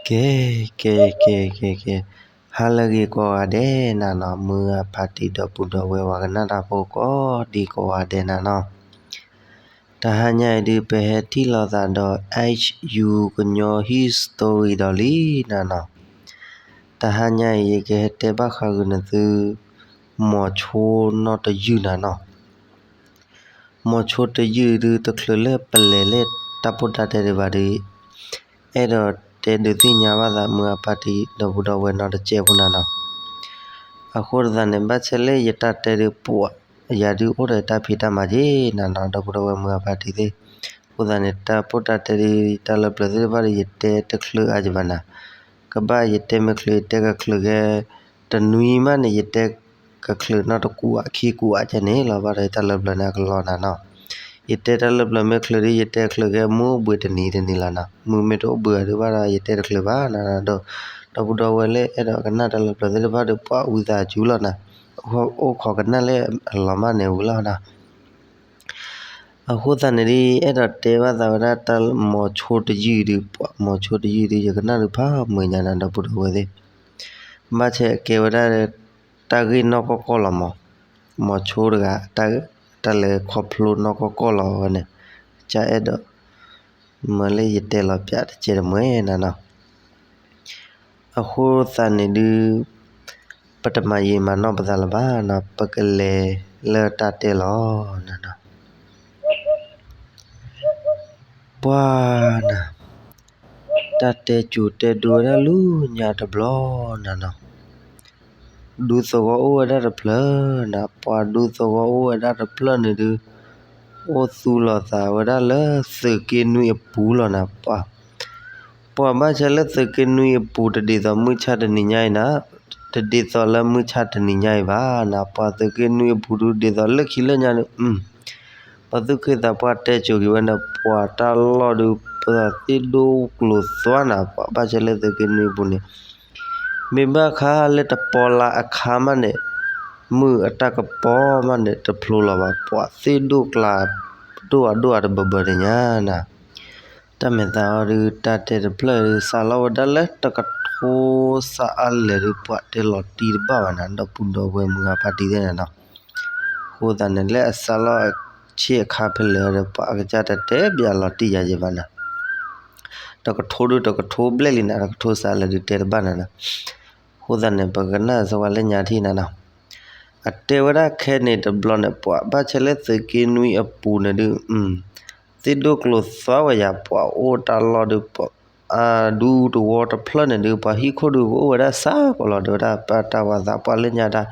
ကဲ ကဲ ကဲ ကဲ ကဲ, ဟါလၢအဂ့ၤကိးဂၤဒဲးနၤနီၤ, မုၢ်ဂၤဖးတံၢ် ဒီပုၢ်ဒီဝဲၢ် ပှၤကနၣ်တၢ်ဖိကိးဒံကိးဂၤဒဲးနၤနီၤ. တဟါညါအံၤဒုး ပဟဲထံၣ်လိာ်သးဒီး H U ကညီ history ဒီးလံနၤနီၤ. တဟါညါအံၤ ယကဟဲတဲဘၣ်ဃးဂ့ၤနသု မိၤဆိနီၣ်တယုၢ်နၤနီၤ. မိၤဆိတယုၢ်ဒုး တချုးလၢပလဲၤလၢတၢ်ပိၢ်တၢ်တဲဒံးဘၣ်ဒီး အဲၣ်ဒိးတဲဒုးသ့ၣ်ညါဘၣ်သး မုၢ်ဂၤဖးတံၢ် ဒီပုၢ်ဒီဝဲၢ်နီတစဲးဖိနၤနီၤ. အဃိသတးန့ၣ် ဘၣ်ဆၣ်လၢယတၢ်တဲဒုးပှၤ ယၤဒုးအိၣ်ဒီးတၢ်ဖံးတၢ်မၤက့နၤနီၤ, ဒီပုၢ်ဒီဝဲၢ် မုၢ်ဂၤဖးတံၢ်သ့ၣ်. အဃိသတးန့ၣ် တၢ်ပိၢ်တၢ်တဲဒုး တၢ်လၢပျၢၤသ့ၣ်တဖၣ်ဒီး ယတဲတချုးအါယဘၣ်နၤ. ကဘၣ်ယတဲမ့ၢ်ချုး ယတဲကချုးကဲ တနွံမးန့ၣ် ယတဲကချုးနီတကူာ်အခံကူာ်အါကဲန့ၣ်လီၤ. ဘၣ်ဒီးတၢ်လၢပျၢၤန့ၣ် အကလီနၤနီၤ. ယတဲတၢ်လၢပျၢၤမ့ၢ်ချုးဒီး ယတဲချုးကဲ မုၢ်အိၣ်ဘှံးတနံၤတနံၤလီၤနၤ. မုၢ်မ့ၢ်တအိၣ်ဘှံးဘၣ်ဒီး ယတဲတချုးဘၣ်နၤဒီး ဒီပုၢ်ဒီဝဲၢ်လၢအဲၣ်ဒိးကနၣ်တၢ်လၢပျၢၤသ့ၣ်တဖၣ်ဒီး ပှၤဝံသးစူၤလီၤနၤ. အိၣ်ခိးကနၣ်လၢအလီၤမၢ်န့ၣ်ဝံၤလီၤနၤ. အဃိသတးန့ၣ်ဒုး အဲၣ်ဒိးတဲဘၣ်သးဝဲဒၣ်တၢ်မိၤဆိတယုၢ်ဒုး ပှၤမိၤဆိတယုၢ်ဒုး ယကနၣ်ဒုးဖးမုာ်ညါနၤ ဒီပုၢ်ဒီဝဲၢ်သ့ၣ်. ဘၣ်ဆၣ်ကဲဝဲဒၣ် တၢ်ဂ့ၢ်နီၢ်ကီၢ်ကီၢ်လီၤမး. မိၤဆိတဂၤ တၢ်လဲၤခီဖျိနီၢ်ကီၢ်ကီၢ်လီၤဝဲန့ၣ် ကအဲၣ်ဒိး မၢလၢယတဲလီၤပၠးတကဲတမှဲနၤနီၤ. အဃိသတးန့ၣ်ဒုး ပတမၤယံာ်မၤနီၢ်ပသးလၢၤဘၣ်နၤ, ပကလဲၤလၢတၢ်တဲလီၤနၤနီၤ. ပှၤနၤ, တၢ်တဲစိၤတဲဒိဝဲဒၣ်လၢညါတဘျီနၤနီၤ. ဒူသဝီအိၣ်ဝဲဒၣ်တဖျၢၣ်နၤ, ပှၤဒူသဝီအိၣ်ဝဲဒၣ်တဖျၢၣ်န့ၣ်ဒုး အိၣ်သူၣ်လီၤသးဝဲဒၣ်လၢသုးက့နွံအပူၤလီၤနၤ. ပှၤ ပှၤဘၣ်ဆၣ်လၢသုးက့နွံအပူၤ တဒ်သိးမုၢ်ဆါတနံၤညါအံၤနၤ, တဒ်သိးလၢမုၢ်ဆါတနံၤညါအံၤဘၣ်နၤ. ပှၤသုးက့နွံအပူၤဒုး ဒ်သိးလၢခံလၢညါန့ၣ် ပှၤသူၣ်က့သးပှၢ်တဲစိၤက့ၤဝဲန့ၣ် ပှၤတၢ်လီၢ်ဒုး ပသ့ၣ်ဒိၣ်ကျိၤသွါနၤ. ပှၤဘၣ်ဆၣ်လၢသုးက့နွံအပူၤန့ၣ် မ့ၢ်ဘၣ်ဃးလၢတပီလါအခါမးန့ၣ် မုၢ်အတၢ်ကပီၤမးန့ၣ် တဖျိလီၤဘၣ်. ပှၤသ့ၣ်ဒိၣ်ကျါ ဒိၣ်အဒိၣ်အတဘၢဘၢတညါနၤ. တၢ်မဲာ်သးအီၤဒုး တၢ်တဲတဖျၢၣ်ဒုး စးလီၤဝဲဒၣ်လၢတကထိစးအါလဲၣ်ဒုး ပှၤတဲလီၤတံၢ်တဘၣ်ဘၣ်နၤ ဒီပုၢ်ဒီဝဲၢ်မုၢ်ဂၤဖါတံၢ်သ့ၣ်နၤနီၤ. အဃိသတးန့ၣ် လၢအစးလီၤဆံးအခါဖဲလဲၣ်ဒီး ပှၤအကစၢ်တတဲဘၣ်လီၤတံၢ်ယၤယဲဘၣ်နၤ. တကထိဒုး တကထိဘျဲၣ်လံနၤ တကထိစးလဲၣ်ဒုးတဲတဘၣ်နၤနီၤ. အဃိသတးန့ၣ် ပကနၣ်စၢၤဝဲလၢညါထံၣ်နၤနီၤ. အတဲဝဲဒၣ်ခဲန့ၣ်တဘျီန့ၣ် ပှၤဘၣ်ဆၣ်လၢသုးက့နွံအပူၤန့ၣ်ဒုး သ့ၣ်ဒိၣ်ကျိၤသွါဝဲယၤ ပှၤအိၣ်တၢ်လီၢ်ဒုး အဒူသဝီတဖျၢၣ်န့ၣ်ဒုး ပှၤဟံၣ်ခိၣ်ဒုးကအိၣ်ဝဲဒၣ်စးကီးလီၤ တဲဝဲဒၣ် ပတၢ်ဝၤသးပှၢ်လၢညါတၢ်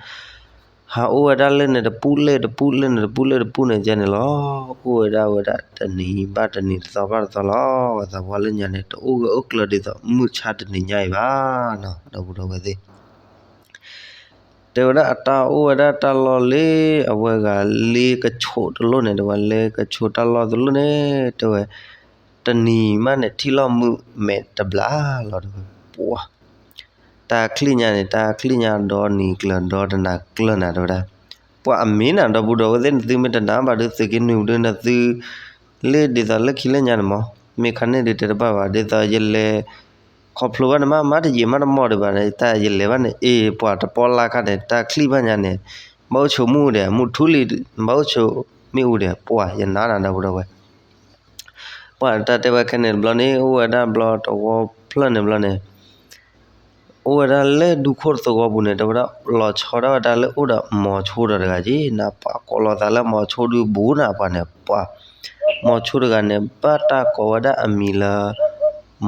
ဟးအိၣ်ဝဲဒၣ်လၢန့ၣ်တပူၤလၢတပူၤလၢန့ၣ်တပူၤလၢတပူၤန့ၣ်ကဲန့ၣ်လီၤ. အိၣ်ဝဲဒၣ်ဝဲဒၣ်တနံၤဘၣ်တနံၤတသီဘၣ်တသီလီၤ. ဝၤသးပှၢ်လၢညါန့ၣ် တအိၣ်ဂၢၢ်အိၣ်ကျၢၤဒ်သိးမုၢ်ဆါတနံၤညါအံၤဘၣ်နီၤ ဒီပုၢ်ဒီဝဲၢ်သ့ၣ် တဲဝဲဒၣ်အတၢ်အိၣ်ဝဲဒၣ်တၢ်လီၢ်လၢအဝဲဂၤလ့ကဆိးတလိၣ်န့ၣ် တဲဝဲလ့ကဆိးတၢ်လီၢ်တလိၣ်န့ၣ် တဲဝဲ တနံၤမးန့ၣ် ထံၣ်လီၤမုၢ်မဲာ်တဘျါလီၤ တဲဝဲ ပှၤ တၢ်ချံၣ်ညါန့ၣ် တၢ်ချံၣ်ညါဒီနံၤကျၢၤဒီတနၤကျၢၤနၤ တဲဝဲဒၣ် ပှၤအမ့ၢ်နၤ ဒီပုၢ်ဒီဝဲၢ်သ့ၣ် နသုမ့ၢ်တနာ်ဘၣ်ဒုး သုးက့နွံပူၤဒုး နသု လၢဒ်သိးလၢခံလၢညါန့ၣ်မး မ့ၢ်ခါန့ၣ်ဒုးတဲတဘၣ်ဘၣ် ဒ်သိးယလဲၤ ခီဖျိဘၣ်န့ၣ် မ့ၢ်မ့ၢ်တယံာ်မ့ၢ်တမီၢ်ဒံးဘၣ်န့ၣ် တၢ်ယလဲၤဘၣ်န့ၣ် အ့ၣ် ပှၤတပီလါခါန့ၣ် တၢ်ချံၣ်ဘၣ်ညါန့ၣ် ဘၣ်အိၣ်ဆိးမုၢ်အူဒဲး မုၢ်ထူလံ ဘၣ်အိၣ်ဆိးမ့ၣ်အူဒဲး ပှၤယနာ်နၤ ဒီပုၢ်ဒီဝဲၢ် ပှၤတၢ်တဲဝဲခဲန့ၣ်တဘျီန့ၣ် အိၣ်ဝဲဒၣ်ဘျီတဝီဖျၢၣ်န့ၣ်ဘျီန့ၣ် အိၣ်ဝဲဒၣ်လၢဒူခိၣ်တသဝီပူၤန့ၣ် တဲဝဲဒၣ် လီၤဆီဒၣ်ဝဲဒၣ်လၢအိၣ်ဒီးမိၤဆိဒီးတဂၤက့ၤနၤ ပှၤကိးလီၤသးလၢမိၤဆိဒုးဘူးနၤ ပှၤန့ၣ် ပှၤ မိၤဆိတဂၤန့ၣ် ဘၣ်တၢ်ကိးဝဲဒၣ်အမံၤလၢ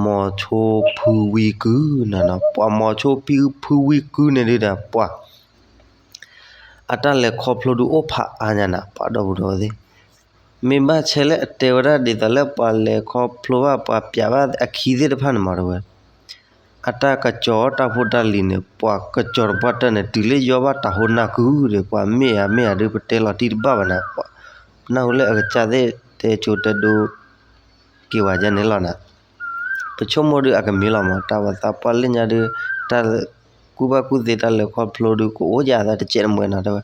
မိၤဆိဖုဝံကုနၤနီၤ ပှၤမိၤဆိဖုဝံကုန့ၣ်ဒုးဒီး ပှၤ အတၢ်လဲၤခီဖျိဒုးအိၣ်ဖးအါညါနၤ ပှၤဒီပုၢ်ဒီဝဲၢ်သ့ၣ် မ့ၢ်ဘၣ်ဆဲလၢအတဲဝဲဒၣ်ဒ်သိးလၢပှၤလဲၤခီဖျိဘၣ်ပှၤပျးဘၣ်အခံသ့ၣ်တဖၣ်န့ၣ်မး တဲဝဲ အတၢ်ကစီၤတၢ်ဖိတၢ်လံၤန့ၣ် ပှၤကစီၤတပှၢ်တၢၢ်န့ၣ် တုၤလၢယီၢ်ဘၣ်တၢ်ဟိနၢ်ကုဒီး ပှၤမ့ၢ်ဧါမ့ၢ်ဧါဒုး ပတဲလီၤတံၢ်တဘၣ်ဘၣ်နၤ ပှၤ နၢ်ဟူလၢအကစၢ်သ့ၣ်တဲကၠိတဲဒိ က့ၤဝဲဒ်န့ၣ်လီၤနၤ ပဆိကမိၣ်ဒုးအကမ့ၢ်လီၤမး တၢ်ဝၤသးပှၢ်လၢညါဒုး တၢ်ကူၣ်ဘၣ်ကူၣ်သ့တၢ်လဲၤခီဖျိဒုး ကအိၣ်ယၤသးတကဲးတမှဲၤနၤ တဲဝဲ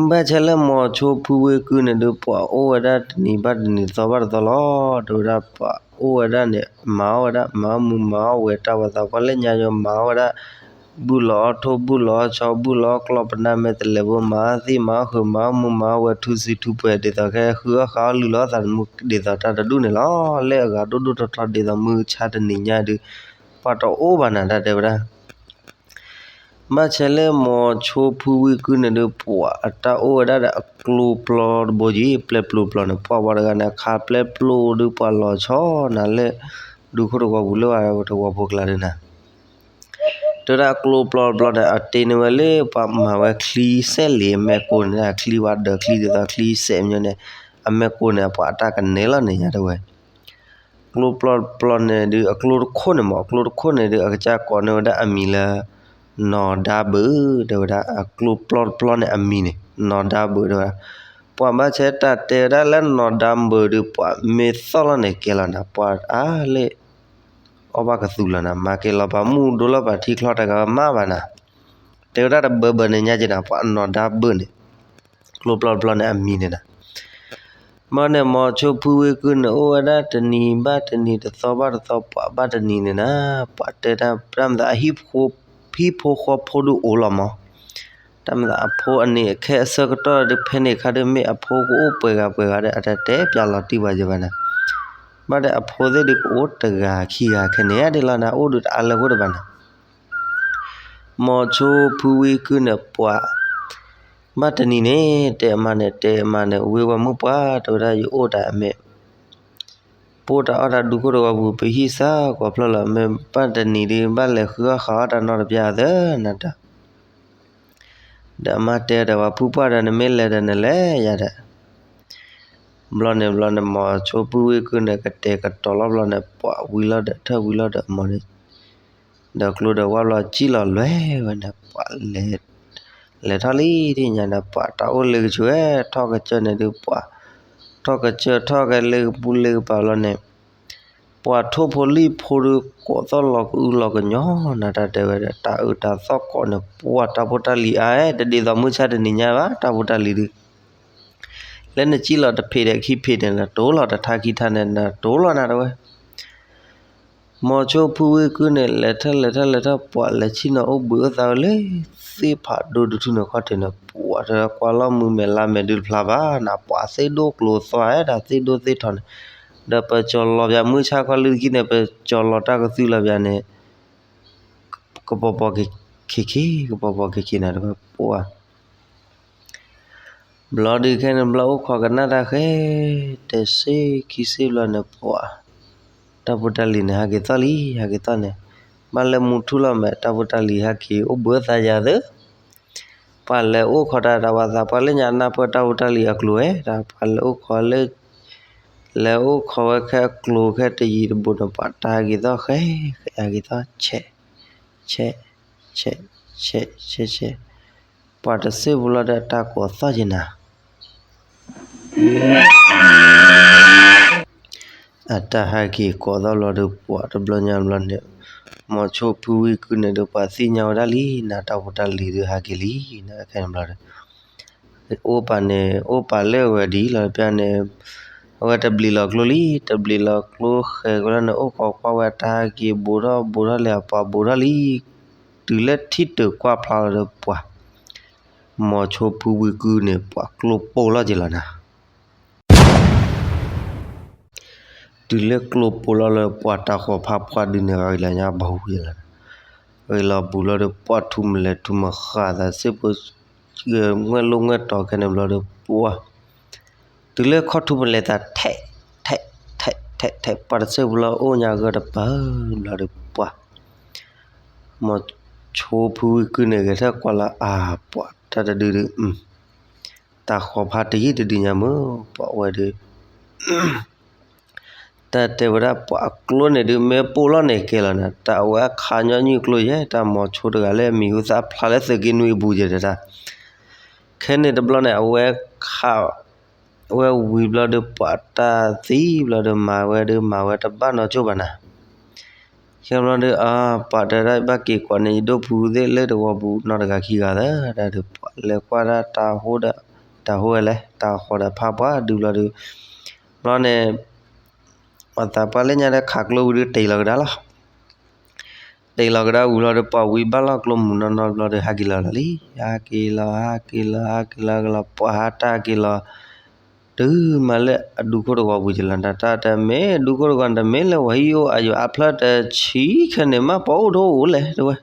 ဘၣ်ဆၣ်လၢမိၤဆိဖုဝံကုန့ၣ်ဒုး ပှၤအိၣ်ဝဲဒၣ်တနံၤဘၣ်တနံၤ တသီဘၣ်တသီလီၤ တဲဝဲဒၣ်ပှၤ အိၣ်ဝဲဒၣ်န့ၣ် မၤအီၣ်ဝဲဒၣ် မၤအီၣ်မူးမၤအီၣ်ဝဲၤ တၢ်ပှၤသးပှၢ်လၢညါယိၤမၤအီၣ်ဝဲဒၣ် ဘူၣ်လီၤအီၣ်ထိၣ် ဘူၣ်လီၤအီၣ်ဆီ ဘူၣ်လီၤအီၣ်ကျီၢ် ပနၢ်မဲာ်တလဲၤဘိ မၤအီၣ်သ့ၣ်မၤအီၣ်ဃုာ် မၤအီၣ်မူးမၤအီၣ်ဝဲၤ ထူစံထူပှဲၤ ဒ်သိးခဲဃုအီၣ်ဃုအီၣ်လုၢ်လီၤသးသမူ ဒ်သိးတၢ်တဒူၣ်န့ၣ်လီၤ. လၢအဂၤဒိၣ်ဒိၣ်ထီထီ ဒ်သိးမုၢ်ဆါတနံၤညါဒုး ပှၤတအိၣ်ဘၣ်နၤ တၢ်တဲဝဲဒၣ် ဘၣ်ဆၣ်လၢမိၤဆိဖုဝံကုန့ၣ်ဒုး ပှၤအတၢ်အိၣ်ဝဲဒၣ်ဒီးအကျိပျီတဘိက့ၤ ပျဲပျိပျီန့ၣ် ပှၤဝဲတဂၤန့ၣ် ခးပျဲပျိဒုးပှၤလီၤဆီနၤလၢ ဒူခိၣ်တဝီပူၤလၢဝဲတဝီဖိကျါဒုးနၤ တဲဝဲဒၣ်အကျိပျီတဘျီန့ၣ် အတ့န့ၢ်ဝဲလၢပှၤမၤဝဲချံစဲးလံာ်အမဲာ်ကိးန့ၣ် ချံဝဲဒၢးချံဒ်သိးချံစဲးမညီန့ၣ် အမဲာ်ကိးန့ၣ် ပှၤအတၢ်ကနဲလီၤန့ၣ်ညါတဲဝဲ ကျိပျီတဘျီန့ၣ်ဒုး အကျိတခိၣ်န့ၣ်မ့ၢ် အကျိတခိၣ်န့ၣ်ဒုး အကစၢ်ကိးန့ၢ်ဝဲဒၣ်အမံၤလၢ နီၢ်ဒါဘုး တဲဝဲဒၣ် အကျိပျီတဘျီန့ၣ်အမံၤန့ၣ် နီၢ်ဒါဘုးတဲဝဲဒၣ် ပှၤဘၣ်ဆၣ်တၢ်တဲဝဲဒၣ်လၢနီၢ်ဒါဘုးဒုး ပှၤမ့ၢ်သီၣ်လီၤန့ၣ်ကဲလီၤနၤ ပှၤအါလၢ အီၣ်ဘၣ်ကသူလီၤနၤ မၤက့ၤလီၤပာ်မူဒိလီၤပာ်ထံချီတဂၤမးဘၣ်နၤ တဲဝဲဒၣ်တဘၢဘၢန့ၣ်ညါက့ၤနၤ ပှၤနီၢ်ဒါဘုးန့ၣ် ကျိပျီတဘျီန့ၣ်အမံၤန့ၣ်နၤ မ့ၢ်န့ၣ် မိၤဆိဖုဝံကုန့ၣ် အိၣ်ဝဲဒၣ်တနံၤဘၣ်တနံၤ တသီဘၣ်တသီ ပှၤဘၣ်တနံၤန့ၣ်နၤ ပှၤတဲတၢ်တၢ်မၤသးအဟံၣ်ဖိ ဟံၣ်ဖိဃီဖိဒုးအိၣ်လီၤမး တၢ်မၤသးအဖိအန့ၣ် ခဲအဆၢကတီၢ်ဒုး ဖဲန့ၣ်ခါဒုး မ့ၢ်အဖိကအိၣ်ပှဲၤဂၤပှဲၤဂၤဒီး အတတဲပျးလီၤတံၢ်ပှၤယဲဘၣ်နၤ ဘၣ်ဒီးအဖိသ့ၣ်ဒုးကအိၣ်တဂၤခံဂၤခဲန့ၣ်ဒ်လီၤနၤ အိၣ်ဒုးတအါလၢၤဖိတဘၣ်နၤ မိၤဆိဖုဝံကုန့ၣ် ပှၤ ဘၣ်တနံၤန့ၣ် တဲအမါန့ၣ် တဲအမါန့ၣ် ဝ့ၢ်ဝဲမုၣ်ပှၢ် တဲဝဲဒၣ် ယအိၣ်တၢ်အမဲာ် ပအိၣ်တၢ်အီၣ်တၢ်ဒူခိၣ်တဝီပူၤ ပဟံၣ်စၢ်ကွၢ်ဖျီၣ်လီၤ မ့ၢ်ဘၣ်တနံၤဒုး ဘၣ်လဲၤဃုအီၣ်ဃုအီၣ်တၢ်နီတပျၢ်သၢနၤတၢ် ဒီးအမါတဲဒီး ပှၤဖုပှၢ်ဒီး နမ့ၢ်လဲၤဒီးနလဲၤယၤဒီး ဘျီန့ၣ်ဘျီန့ၣ် မိၤဆိဖုဝံကုန့ၣ် ကတဲာ်ကတီၤလီၤဘျီန့ၣ် ပှၤဝံၤလီၤဒီး ထၢၣ်ဝံၤလီၤဒီး အမါန့ၣ် ဒီးကျိဒီးဝၣ်ဘျီ စံၣ်လီၤလွဲဝဲန့ၣ် ပှၤလဲၤ လဲၤထီၣ်လံ ဒ်ညါန့ၣ် ပှၤတၢ်အိၣ်လ့ကဆူၣ်ဝဲ ထီၣ်ကစၢၢ်န့ၣ်ဒုး ပှၤ ထီၣ်ကစၢၢ်ထီၣ်ကဲလ့ကပူၤလ့ကပၤဘျီန့ၣ် ပှၤထိၣ်ဖိလံၣ်ဖိဒုး ကိးသီၣ်လီၤကအုလီၤကညီနၤ တၢ်တဲဝဲဒီး တၢ်အုးတၢ်သီၣ်ကိးန့ၣ် ပှၤတၢ်ဖိတၢ်လံၤအါ တဒ်သိးမုၢ်ဆါတနံၤညါဘၣ် တၢ်ဖိတၢ်လံၤဒုး လၢနစံၣ်လီၤတဖံးဒီးခံဖံးန့ၣ် နတိၤလီၤတထါခံထါန့ၣ် နတိၤလီၤနၤတဝဲ မိၤဆိဖုဝံကုန့ၣ် လဲၤထၢၣ်လဲၤထၢၣ်လဲၤထၢၣ် ပှၤလဲၤဆ့ၣ်နီၤအိၣ်ဘှံးအိၣ်သါဝဲလၢ သ့ၣ်ဖးဒိၣ်တထူၣ်န့ၣ်ခီၣ်ထံးန့ၣ် ပှၤတကွၢ်လီၤမုၢ်မဲာ်လါမဲာ်ဒုးတဖျါဘၣ်နၤ ပှၤသ့ၣ်ဒိၣ်ကျိၤသွါဝဲဒၣ် သ့ၣ်ဒိၣ်သ့ၣ်ထီၣ်န့ၣ် ဒီးပကၠီၤလီၤပၠးမုၢ်ဆါခီလၢခံန့ၣ် ပကၠီၤလီၤတၢ်ကသုလီၤပၠးန့ၣ် ကပီၤပီၤခ့ခ့ ကပီၤပီၤခ့ခ့နၤတဝဲပှၤ ဘျီဒုးခဲန့ၣ်ဘျီအိၣ်ခိးကနၣ်တၢ်ဃဲ တဆံခံဆံဘျီန့ၣ်ပှၤ တၢ်ဖိတၢ်လံၤန့ၣ် ဟးက့ၤသီၣ်လံ ဟးက့ၤသီၣ်န့ၣ် ဘၣ်လၢမုၢ်ထူၣ်လီၤမဲာ် တၢ်ဖိတၢ်လံၤဟဲက့ၤအိၣ်ဘှံးအိၣ်သါယၤသၢ ပှၤလဲၤအိၣ်ခိးတၢ် တၢ်ပှၤသးပှၢ်လၢညါနၢ်ပၢၢ်တၢ်ဖိတၢ်လံၤအကျိၤဝဲ တၢ်ပှၤလဲၤအိၣ်ခိးလၢ လဲၤအိၣ်ခိးဝဲခဲအကျိၤခဲတယံၤတဘူးန့ၣ် ပှၤတၢ်ဟဲက့ၤသီၣ်ဃဲ ဟဲက့ၤသီၣ် ဆဲး ဆဲး ဆဲး ဆဲး ဆဲး ဆဲး ပှၤတစ့ၢ်ဖိလီၤဒီးတၢ်ကိးသီၣ်က့ၤနၤ အတၢ်ဟဲက့ၤကိးသီၣ်ဘျီဒီး ပှၤတဘျီညါဘျီန့ၣ် မိၤဆိဖုဝံကုန့ၣ်ဒီး ပှၤသ့ၣ်ညါဝဲဒၣ်လံ နတၢ်ဖိတၢ်လံၤဒုးဟဲက့ၤလံ နခဲန့ၣ်ဘျီဒီး အိၣ်ပာ်န့ၣ် အိၣ်ပာ်လၢအဝဲဒ်လီၤပျၢ်န့ၣ် အဝဲတဘျံးလီၤကျိလံ တဘျံးလီၤကျိဃဲၤကလီန့ၣ် အိၣ်ခိးကွၢ်ဝဲတၢ်ဟဲက့ၤဘူးထီၣ်ဘူးထီၣ်လဲၣ် အပှၤဘူးထီၣ်လံ တုၤလၢထံၣ်တုၤကွၢ်ဖျါလီၤဒီးပှၤ မိၤဆိဖုဝံကုန့ၣ် ပှၤကျိပိာ်လီၤက့ၤလီၤနၤ တုၤလၢကျိပိာ်လီၤလၢပှၤတၢ်ဃီၤဖးပှၢ်ဒုးန့ၣ် ဂ့ၤလီၤညါဘၣ်ဟူယဲလီၤ ဂ့ၤလီၤဘူးလီၤဒီးပှၤထူးမလဲၤထူးမဃၢ်သးစ့ၢ်ဖိ ငွဲၣ်လိၣ်ငွဲၣ်တီၤခဲန့ၣ်ဘျီဒီးပှၤ တုၤလၢခီၣ်ထူးမလဲၤသးထဲး ထဲး ထဲး ထဲး ထဲး ပှၤတစ့ၢ်ဖိလီၤအိၣ်ညါဂၢၢ်တပၤဘျီဒီးပှၤ မိၤဆိဖုဝံကုန့ၣ် ဂဲၤထၢၣ်ကွၢ်လၢအါ ပှၤတၢ်တဒုဒုး တၢ်ဃီၤဖးတယံာ်တဒုညါမုၢ် ပှၤဝဲဒုး တၢ်တဲဝဲဒၣ်ပှၤအကျိန့ၣ်ဒုး မ့ၢ်ပိာ်လီၤန့ၣ်ကဲလီၤနၤ တၢ်အဝဲခးညီနုၢ်ကျိယဲ တၢ်မိၤဆိတဂၤလၢအမံၤဟူသၣ်ဖျါလၢသုးက့နွံအပူၤယဲဒၣ်တၢ် ခဲန့ၣ်တဘျီန့ၣ် အဝဲခး အဝဲဝံၤဘျီဒီး ပှၤတၢ်သံဘျီဒီး မၤဝဲဒုး မၤဝဲတဘၣ်နီၢ်ကၠိၣ်ဘၣ်နၤ ခဲဘျီဒီး အါ ပှၤတဲဒၣ်ဘၣ်က့ၤကွၢ်န့ၣ် ယဒိၣ်ဖုသ့ၣ်လၢတဝီပူၤ နီၢ်တဂၤခံဂၤသၢ တၢ်ဒီး ပှၤလဲၤကွၢ်ဒၣ်တၢ်ဟိဒီး တၢ်ဟိဝဲလဲၣ် တၢ်ဃီၤဒီးဖးပှၢ်ဒုးဘျီဒီး ဘျီန့ၣ် ပှၤသးပှၢ်လၢညါဒီးခးကျိဝံၤဒီးတ့ၢ်လီၤကဒါလီၤ. တ့ၢ်လီၤကဒါဝံၤလီၤဒီး ပှၤဝံၤဘၣ်လီၤကျိမုၢ်နီၢ်နီၢ်တဘျီဒီး ဟးက့ၤလီၤလီၤလံ. ဟးက့ၤလီၤ ဟးက့ၤလီၤ ဟးက့ၤလီၤကလီၤ ပှၤဟးတၢ်က့ၤလီၤ တုၤမးလၢအဒူခိၣ်တဂီၤပူၤက့ၤလီၤ တၢ်တမ့ၢ်ဒူခိၣ်တဂီၤ တမ့ၢ်လၢဝဲဟံၣ်အိၣ်အယိာ်အါဖျၢၣ်တဆံခဲန့ၣ် မ့ၢ်ပှၤအိၣ်တအိၣ်လဲၣ်တဲဝဲ.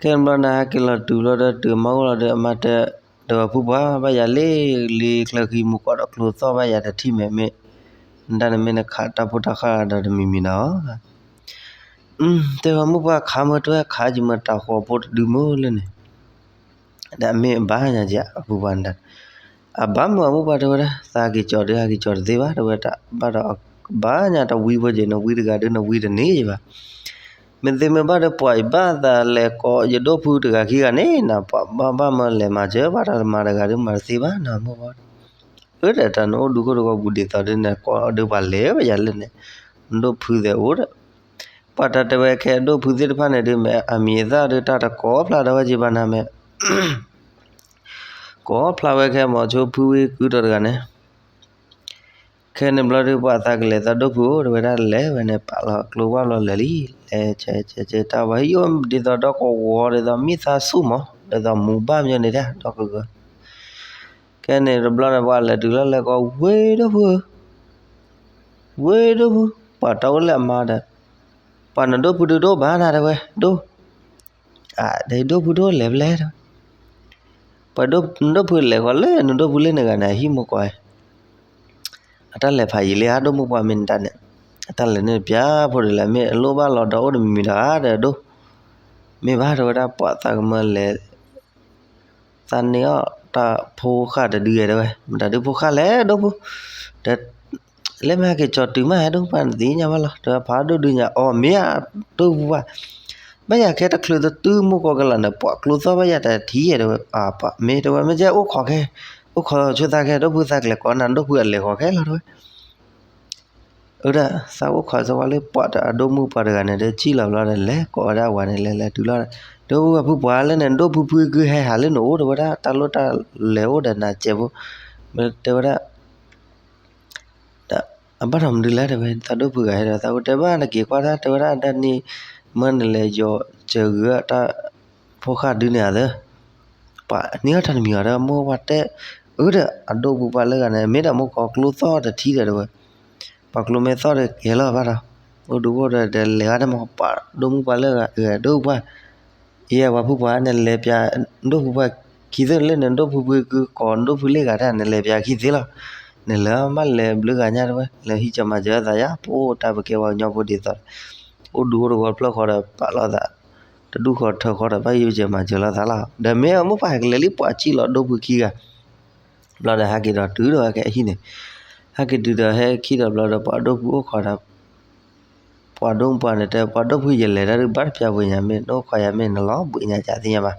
ခဲန့ၣ်ဘျီန့ၣ် ဟဲက့ၤလီၤတုၤလီၤဒီး တုၤမၤအိၣ်လီၤဒီး အမါတဲ ဒီးဝဲဖုပှၢ် ဘၣ်ယၤလၢ လံချၢဃံမူကီးဒီးကျိသီၣ်ဘၣ်ယၤတထံၣ်မဲာ်မ့ၢ် နတၢ်န့ၣ်မ့ၢ်နခးတၢ်ဖိတၢ်ဃၢ်ဒီးတမံၤမံၤနီၤ တဲဝဲမုၣ်ပှၢ်ခးမ့ၢ်တဲဝဲ ခးယမ့ၢ်တၢ်ဃီၤဖိတဒုမ့ၢ်လၢန့ၣ် ဒီးအမ့ၢ်အဘၣ်ညါက့ၤအဖုပှၢ်န့ၣ် အဘၣ်မုၢ်အမုၣ်ပှၢ်တဲဝဲဒၣ် သးက့ၤကၠီၤဒုးဟးက့ၤကၠီၤတသ့ဘၣ် တဲဝဲတၢ်ဘၣ်ဒီး ဘၣ်ညါတဝံဖိက့ၤ နဝံတဂၤဒုးနဝံတန့ၢ်က့ၤဘၣ် မ့ၢ်သ့မ့ၢ်ဘၣ်ဒီး ပှၤအံၤဘၣ်သးလဲၤကိးယဒိၣ်ဖုတဂၤခံဂၤန့ၣ် နပှၤဘၣ်ဘၣ်မၢလဲၤမၤစၢၤ ဘၣ်တၢ်တမၤတဂၤဒုးမၤတသ့ဘၣ်နီၤ မုၣ်ပှၢ် အၢ ဒီးတၢ်နအိၣ်ဒူခိၣ်တဂီၤပူၤဒ်သိးဒ်န့ၣ် ကိးဒုးပှၤလဲၤဝဲယၤလၢန့ၣ် နဒိၣ်ဖုသ့ၣ်အိၣ်ဒီး ပှၤတၢ်တဲဝဲခဲအဒိၣ်ဖုသ့ၣ်တဖၣ်န့ၣ်ဒုး မ့ၢ်အမံၤအသၣ်ဒုးတၢ်တကိးဖျါဒီးဝဲက့ၤဘၣ်နၤမ့ၢ် ကိးဖျါဝဲခဲမီၤဆိဖုဝံကုတီၤတဂၤန့ၣ် ခဲန့ၣ်ဘျီဒုး ပှၤသးကလဲၤသးဒိၣ်ဖုအိၣ် တဲဝဲဒၣ်လဲၤဝဲန့ၣ် ပာ်လီၤကျိဝၢ်ဘျီလဲၤလံ လဲၤဆဲးဆဲးဆဲးတၢ်ဝဲဟံၣ်အိၣ်ဒ်သိးဒီးကဝီၤဒ်သိးမံသးဆူၣ်မး ဒ်သိးမူဘၣ်မညီန့ၣ်ဒၣ် ဒီကဂၤ ခဲန့ၣ်တဘျီန့ၣ် ပှၤလဲၤတုၤလီၤလဲၤကိး ဝ့ၢ်ဒိၣ်ဖုဧၢ ဝ့ၢ်ဒိၣ်ဖု ပှၤတၢ်အိၣ်လၢအမါဒီး ပှၤနဒိၣ်ဖုဒုးတအိၣ်ဘၣ်နၤ တဲဝဲ ဒိၣ် အၢ ဒီးဒိၣ်ဖုတအိၣ်လဲၤဖဲလဲၣ် တဲဝဲ ပှၤဒိၣ်ဖုလဲၤဃီၤလၢနဒိၣ်ဖုလၢနဂၤန့ၣ် အဟံၣ်မိၢ်ကီး အတၢ်လဲၤဖးယံာ်လံဧါ ဒိၣ်မိၢ်ပှၢ်မ့ၢ်နတၢ်န့ၣ် အတၢ်လဲၤန့ၣ်ပျၢ်ဖိဒ်လဲၣ် မ့ၢ်အလိၣ်ဘၣ်လီၤဒီးအိၣ်တမံၤမံၤဒီးဧါ ဒီးဒိၣ် မ့ၢ်ဘၣ် တဲဝဲဒၣ် ပှၤသးကမၢလဲၤ သးန့ၢ်အီၣ်တၢ်ဖိဃၢ်တဒုယဲ တဲဝဲ မတၤဒုးဖိဃၢ်လဲၣ် ဒိၣ်ဖု ဒီး လၢမ့ၢ်ဟဲက့ၤကၠီၤတုၤမး ဟဲဒိၣ်ပှၢ်နသ့ၣ်ညါဘၣ်လီၤ တဲဝဲဖးဒိၣ်ဒုးညါ အီၤမ့ၢ်ဧါ ဒိၣ်ဖုပှၢ် ဘၣ်ယၤခဲတချုးတတုၤမိၢ်ကီးကလီၤန့ၣ် ပှၤကျိသီၣ်ဘၣ်ယၤတထံၣ်ယဲ တဲဝဲ ပှၤမ့ၢ်တဲဝဲ မ့ၢ်ကဲအိၣ်ခိးခဲ အိၣ်ခိးဆိသးခဲ ဒိၣ်ဖုသးကလဲၤကိးနၤ ဒိၣ်ဖုအလဲၤဃီၤခဲလီၤ တဲဝဲ အၢ ဒီးသးအိၣ်ခိးစ့ၢ်ကီးလၢပှၤတၢ်အဒိၣ်မိၢ်ပှၢ်တဂၤန့ၣ်ဒီး စံၣ်လီၤဘျီဒီးလဲၤကိးဝဲဒၣ်ဝၤန့ၣ် လဲၤလဲၤတုၤလီၤ ဒီးဝဲဖုပှၢ်လၢန့ၣ် ဒိၣ်ဖုဖုကုဟဲဟးလၢနအိၣ် တဲဝဲဒၣ် တၢ်လိၣ်တၢ်လဲၤအိၣ်ဒီးနၤစဲးဖိ တဲဝဲဒၣ် ဒီးအဘၣ်ဒီးမနုၤလဲၣ် တဲဝဲ သးဒိၣ်ဖုဂၤဟဲဒီး သးအိၣ်တဲဘၣ်နက့ၤကွၢ်တၢ် တဲဝဲဒၣ် ဒ်န့ၣ် မၢနလဲၤယီၤစၢၤဂုာ်အတၢ်ဖိဃၢ်ဒုန့ၣ်ဧါသၢ ပှၤန့ၢ်အီၣ်တၢ်တမံၤအီၤဒီး မိၢ်ဝဲတဲ အၢ ဒီးအဒိၣ်မိၢ်ပှၢ်လၢဂၤန့ၣ် မ့ၢ်ဒီးမိၢ်ကီးကျိသီၣ်တထံၣ်ဒီး တဲဝဲ ပှၤကျိမ့ၢ်သီၣ်ဒီးကဲလီၤဘၣ်ဒီး အိၣ်ဒူအိၣ်ဒီး ဒီးလဲၤဂၤဒီးမ့ၢ်ပှၤဒိၣ်မိၢ်ပှၢ်လၢဂၤ ဒိၣ်ဖုပှၢ် ယဲ ပှၤဖုပှၢ် နလဲၤပျး ဒိၣ်ဖုပှၢ်ခံသ့လၢန့ၣ် ဒိၣ်ဖုဖုကုကိးဒိၣ်ဖုလၢဂၤတၢ် နလဲၤပျးခံသ့လီၤ နလဲၤမးလဲၤဘျုးဂၤညါတဲဝဲ လဲၤဟံးစၢၤမၤစၢၤသးယါ ပအိၣ်တၢ်ပကဲပှၤကညီဖိဒ်သိး အိၣ်ဒူအိၣ်တဂီၤဖျၢၣ်ဃီဒီးပာ်လီၤသး တဒူၣ်ဃီထၢဃီဒီး ဘၣ်ဟံးစၢၤမၤစၢၤလိာ်သးလီၤ ဒီးမ့ၢ်အမိၢ်ပှၢ်ဟဲကလဲၤလံ ပှၤစံၣ်လီၤဒိၣ်ဖုခံဂၤ ဘျီဒီးဟဲက့ၤဒီးတုၤဒီးဟဲက့ၤအဟံၣ်န့ၣ် ဟဲက့ၤတုၤဒီးဟဲခံဒီးဘျီဒီး ပှၤဒိၣ်ဖုအိၣ်ခိးဒီး ပှၤဒိၣ်မိၢ်ပှၢ်န့ၣ်တဲ ပှၤဒိၣ်ဖု ယလဲၤတၢ်ဒုးဘၣ်တပျၢ်ပှ့ၤညါ မ့ၢ်နအိၣ်ခိးယၤမ့ၢ်နလီၤဘှံးညါကသ့ၣ်ညါဘၣ်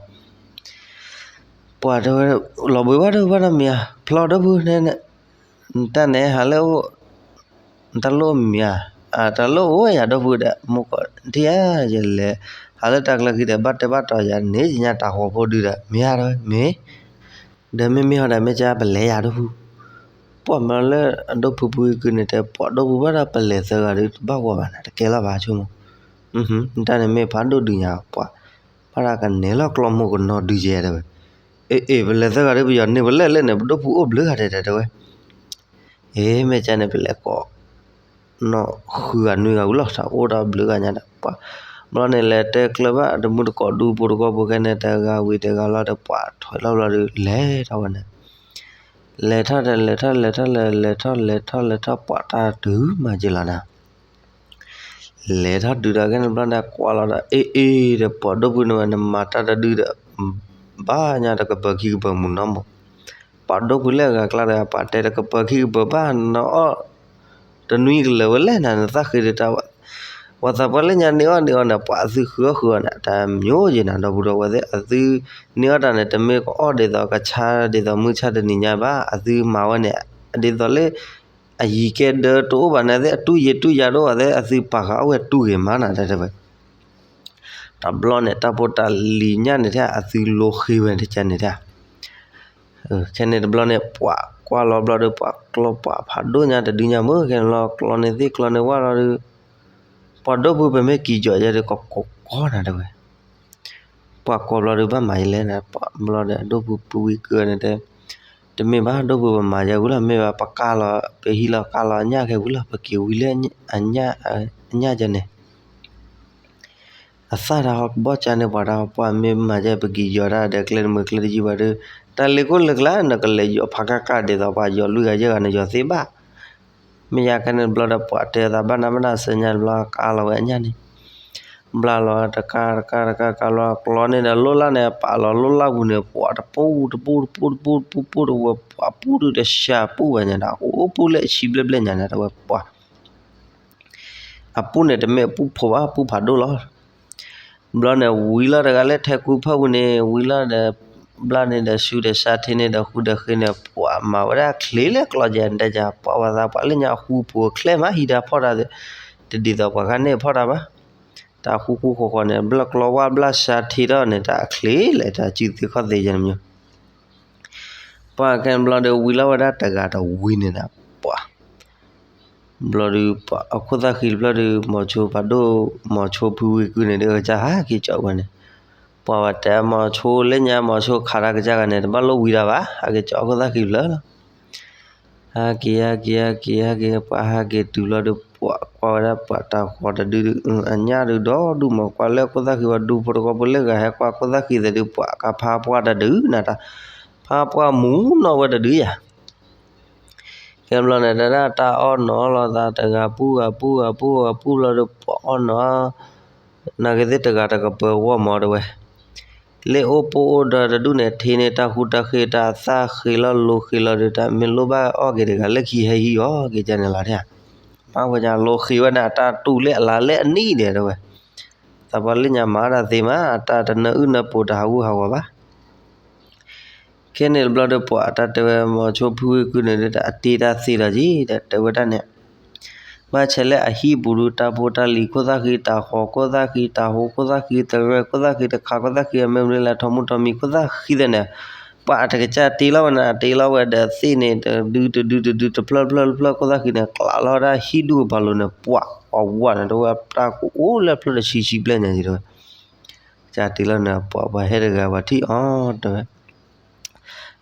ပှၤတဲဝဲ လီၤဘှံးဘၣ်ဒိၣ်ဘၣ်ဒီးမ့ၢ်ဧါ ဖျီဒိၣ်ဖုန့ၣ် တၢ်န့ၣ်ဟးလၢအိၣ် တၢ်လိၣ်မ့ၢ်ဧါ တၢ်လိၣ်အိၣ်ယၤဒိၣ်ဖုဒီး မိၢ်ကီးထံၣ်ဧါ ယလဲၤ ဟးလၢတၢ်ကျၢၤခံဒီး ဘၣ်တဲဘၣ်တီၤယၤန့ၣ် ယညါတၢ်ဃီၤဖိဒုဒီး မ့ၢ်ဧါ တဲဝဲ မ့ၢ် ဒီးမ့မ့ၢ်ဟီဒီး မ့ၢ်ကပလဲၤယၤဒိၣ်ဖု ပှၤမၢလၢအဒိၣ်ဖုဖုကုန့ၣ်တဲ ပှၤဒိၣ်ဖုဘၣ်ဒီးပလဲၤသၢဂၤဒီး တဘၣ်ဂီၤဘၣ်နၤ တကဲလီၤဘၣ်ဆိကမိၣ် တၢ်န့ၣ်မ့ၢ်ဖးဒိၣ်ဒုးညါ ပှၤ ဘၣ်ဒီးကနဲၣ်လီၤကျီမိၢ်ကနီၤဒုးယဲတဲဝဲ အ့ အ့ ပလဲၤသၢဂၤဒီး ပယီၤန့ၢ်ပလဲၣ်လၢန့ၣ် ပဒိၣ်ဖုအိၣ်ဘျုးဂၤတဲတဲဝဲ အ့ မ့ၢ်ကန့ၣ် ပလဲၤကိး နီၢ်ဃုဂၤနွံဂၤဝံၤလီၤ တၢ်အိၣ်ဒီးဘျုးဂၤညါဒီး ပှၤ ဘျီန့ၣ် လဲၤတဲကျၢၤဘၣ်တမုၢ်တကိးဒူဖိတကိးဖိခဲန့ၣ် တဂၤဝံၤတဂၤလီၤဒီး ပှၤထွဲလီၤဘျီဒီး လဲၤထီၣ်ဝဲန့ၣ် လဲၤထီၣ်ဒီး လဲၤထီၣ်လဲၤထီၣ်လဲၤ လဲၤထီၣ်လဲၤထီၣ်လဲၤထီၣ် ပှၤတၢ်တုၤမၤက့ၤလီၤနၤ လဲၤထီၣ်တုၤဒီးကဲန့ၣ်ဘျီန့ၣ် ကွၢ်လီၤဒီး အ့အ့ဒီး ပှၤဒိၣ်ဖုန့ၣ်ဝဲ နမၤတၢ်တဒုဒီး ဘၣ်ညါတကပၤခံကပၤမုၢ်နီၢ်မး ပှၤဒိၣ်ဖုလၢအဂၤကျါဒီး ပှၤတဲတကပၤခံကပၤဘၣ်နီၤအီၣ် တနွံကလၢၤဝဲလဲၣ်နၤ နသးဃ့ဒီးတၢ် ပှၤသးပှၢ်လၢညါန့ၢ်အီၣ်န့ၢ်အီနၤ ပှၤအသုဃုအီၣ်ဃုအီနၤ တၢ်မျိုးယဲနၤ ဒီပုၢ်ဒီဝဲၢ်သ့ၣ် အသုန့ၢ်အီၣ်တၢ်န့ၣ် တမ့ၢ်ကအီၣ်ဒ်သိးကဆါဒ်သိးမုၢ်ဆါတနံၤညါဘၣ် အသုမၤဝဲန့ၣ် ဒ်သိးလၢ အယံၤကဲဒၢတအိၣ်ဘၣ်န့ၣ်သ့ၣ် အတူၢ်ယံၤတူၢ်ယၤတအိၣ်ဘၣ်သ့ၣ် အသုပာ်ဃာ်အီၣ်ဝဲတူၢ်ဂ့ၤမးနၤ တဲတဲဝဲ တဘျီန့ၣ် တၢ်ဖိတၢ်လံၤညါန့ၣ်ထဲ အသုလိဃ့ဝဲတကန့ၣ်ထဲ ခဲန့ၣ်တဘျီန့ၣ် ပှၤ ပှၤကွၢ်လီၤဘျီဒီး ပှၤကျီပှၤဖးဒိၣ်ညါတဒုညါမ့ၢ် ခဲန့ၣ်ဘျီ ကျီန့ၢ်သ့ၣ်ကျီန့ၢ်ဝၣ်လီၤဒီး ပှၤဒိၣ်ဖုပမ့ၢ်က့ၤယီၤယဲဒီး ကကိးကီနၤတဲဝဲ ပှၤကွၢ်ဘျီဒီး ဘၣ်မၤယလဲၣ်နၤ ပှၤဘျီဒီး အဒိၣ်ဖုပဝံကုန့ၣ်တဲ တမ့ၢ်ဘၣ် ဒိၣ်ဖုပမၤယဲဝံၤလီၤ မ့ၢ်ဘၣ် ပကါလီၤ ပဟံးလီၤကါလီၤအညၣ်ခဲဝံၤလီၤ ပက့ၤဝံလၢ အညၣ်ယဲန့ၣ် အသၣ်တၢ်ဟီ ကဘီၣ်ကၠါန့ၢ်ပှၤတၢ်ဟီ ပှၤမ့ၢ်မၤယဲ ပက့ၤယီၤတၢ်ဒီး ကျဲတမုာ်ကျဲတယံၤဘၣ်ဒီး တၢ်လ့ကိၣ်လၢကျါ နကလဲၤယီၤဖးကါကါ ဒ်သိးပှၤယီၤလွံၢ်ဂၤယဲၢ်ဂၤ နယီၤသ့ဘၣ် မ့ၢ်ယါခဲန့ၣ်ဘျီဒီး ပှၤတဲသးဘၣ်နးဘၣ်နး ဆၢညါတဘျီ ကါလီၤဝဲအညၣ်န့ၣ် ဘျါလီၤတကါတကါတကါ ကါလီၤ ကျီန့ၣ်ဒီး လိၣ်လၢ်န့ၣ် ပာ်လီၤလိၣ်လၢ်ပူၤန့ၣ် ပှၤတပူၤတပူၤတပူၤတပူၤတပူၤတဝဲ ပှၤပူၤဒုးတစှၤပူၤဝဲညါဒီး အိၣ်ပူၤလၢအဆံဘျဲၣ်ဘျဲၣ်ညါန့ၣ် တဝဲပှၤ အပူၤန့ၣ် တမ့ၢ်အပူၤဖိဘၣ် ပူၤဖးဒိၣ်လီၤ ဘျီန့ၣ် ဝံၤလီၤတဂၤလၢထဲကူဖၢပူၤန့ၣ် ဝံၤလီၤဒီး ဘျါန့ၣ်ဒီး ဆူဒီးစါထ့န့ၣ်ဒီး ဃုဒီးဃ့န့ၣ် ပှၤမၤဝဲဒၣ်ချ့လၢကျီယဲၢ်တဲယၤ ပှၤဝဲသးပှၤလၢညါအဃူပူၤချဲမး ဟံးတၢ်ဖီၣ်တၢ် တဒ်သိးပှၤခါန့ၣ်ဖီၣ်တၢ်ဘၣ် တၢ်ဃူဃူဃီဃီန့ၣ် ဘျၢၣ်ကျီဝၣ်ဘျၢၣ်စါထ့ထီၣ်န့ၣ် တၢ်ချ့လဲၣ် တၢ်စုသ့ခီၣ်သ့ယဲၢ်န့ၣ်မ့ၢ် ပှၤခဲန့ၣ်ဘျီဒီး ဝံၤလီၤဝဲဒၣ်တဂၤတဝံၤန့ၣ်ဒီး ပှၤ ဘျီဒီး အခိၣ်သၣ်ဃံတဖျၢၣ်ဒီး မီၤဆိဖးဒိၣ် မီၤဆိဖုဝံကုန့ၣ်ဒီး အကစၢ်ဟးက့ၤကၠီဝဲန့ၣ်, ပှၤဘၣ်တဲမီၤဆိလၢညါ မီၤဆိခးတၢ်ကစၢ်ဂၤန့ၣ် တဘၣ်လိၣ်ဝံတၢ်ဘၣ် ဟးက့ၤကၠီအခိၣ်သၣ်ဃံတဖျၢၣ်လီၤ. ဟးက့ၤ ဟးက့ၤ ဟးက့ၤ ဟဲက့ၤ ပှၤဟးက့ၤတုၤဘျီဒီး ပှၤကွၢ်ဝဲဒၣ်ပှၤတၢ်ဃီတဒုဒီး အညၣ်ဒုးဒီဒူၣ်မး ကွၢ်လၢခိၣ်သၣ်ဃံဝဲဒူဖိတခီဖိလၢဂၤ ဟဲကွၢ်ခိၣ်သၣ်ဃံသဒုး ပှၤကဖးပှၢ်တဒုနၤတၢ်, ဖးပှၢ်မူနီၣ်ဝဲတဒုယၤ ကဲဘျီန့ၣ် တၢ်တၢ်အီၣ်နီၤလိာ်သးတဂၤပူၤဂၤပူၤဂၤပူၤဂၤပူၤလီၤဒီး ပှၤအီၣ်နီၤ, နာ်က့သ့ၣ်တဂၤတကပၢၤဂီၢ်မးတဲဝဲ, လၢအိၣ်ပိၢ်အိၣ်ဒီးတဒူၣ်န့ၣ် ထံန့ၢ်တၢ်ဃူတၢ်ဃ့တၢ်သၣ်ဃ့လီၤလိၤဃ့လီၤဒီး တၢ်မ့ၢ်လိၣ်ဘၣ်အီၣ်က့ၤတဂၤလၢခံဟဲဟံးအီၣ်က့ၤကန့ၣ်လီၤ. မၤဝဲညါလိၤဃ့ဝဲန့ၣ် အတၢ်တူၢ်လၢအလါလၢအနံၣ်ဒဲးတဲဝဲ, သးပှၢ်လၢညါမၤတၢ်သ့မး အတၢ်တနၢအုၣ်နၢပူၤတဟးဂူာ်ဟးဂီၤဘၣ် ခဲန့ၣ်တဘျီဒီး ပှၤတၢ်တဲဝဲ မီၤဆိဖုဝံကုန့ၣ်ဒီး အတ့တၢ်သ့လီၤက့ၤ တဲဝဲဒၣ်န့ၣ်, ဘၣ်ဆဲးလၢအဟံၣ်ပူၤဒီး တၢ်ဖိတၢ်လံၤခိၣ်သၣ်ဃံ တၢ်ဃီခိၣ်သၣ်ဃံ တၢ်ဟိခိၣ်သၣ်ဃံ တရဲၣ်ခိၣ်သၣ်ဃံ တခးခိၣ်သၣ်ဃံ အမ့ၢ်မနုၤလဲၣ် ထိးမုၢ်ထိးမံၤခိၣ်သၣ်ဃံသ့ၣ်န့ၣ်, ပှၤအတကစၢ်တ့လီၤဝဲန့ၣ် အတ့လီၤဝဲဒီးသ့ၣ်န့ၣ် တဒုတဒုတဒု တဖျၢၣ်တဖျၢၣ်တဖျၢၣ်ခိၣ်သၣ်ဃံန့ၣ် ကျးလီၤဝဲဒၣ်ဟံၣ်ဒူၣ်ကပၤလိၤန့ၣ် ပှၤဝးန့ၣ် တဲဝဲတၢ်ကအိၣ်လၢဖျၢၣ်တဆံဆံဘျဲၣ်ညါက့ၤတဲဝဲ ကစၢ်တ့လီၤန့ၣ် ပှၤပှၤဟဲတဂၤ ပှၤထံၣ်အီၤတဲဝဲ,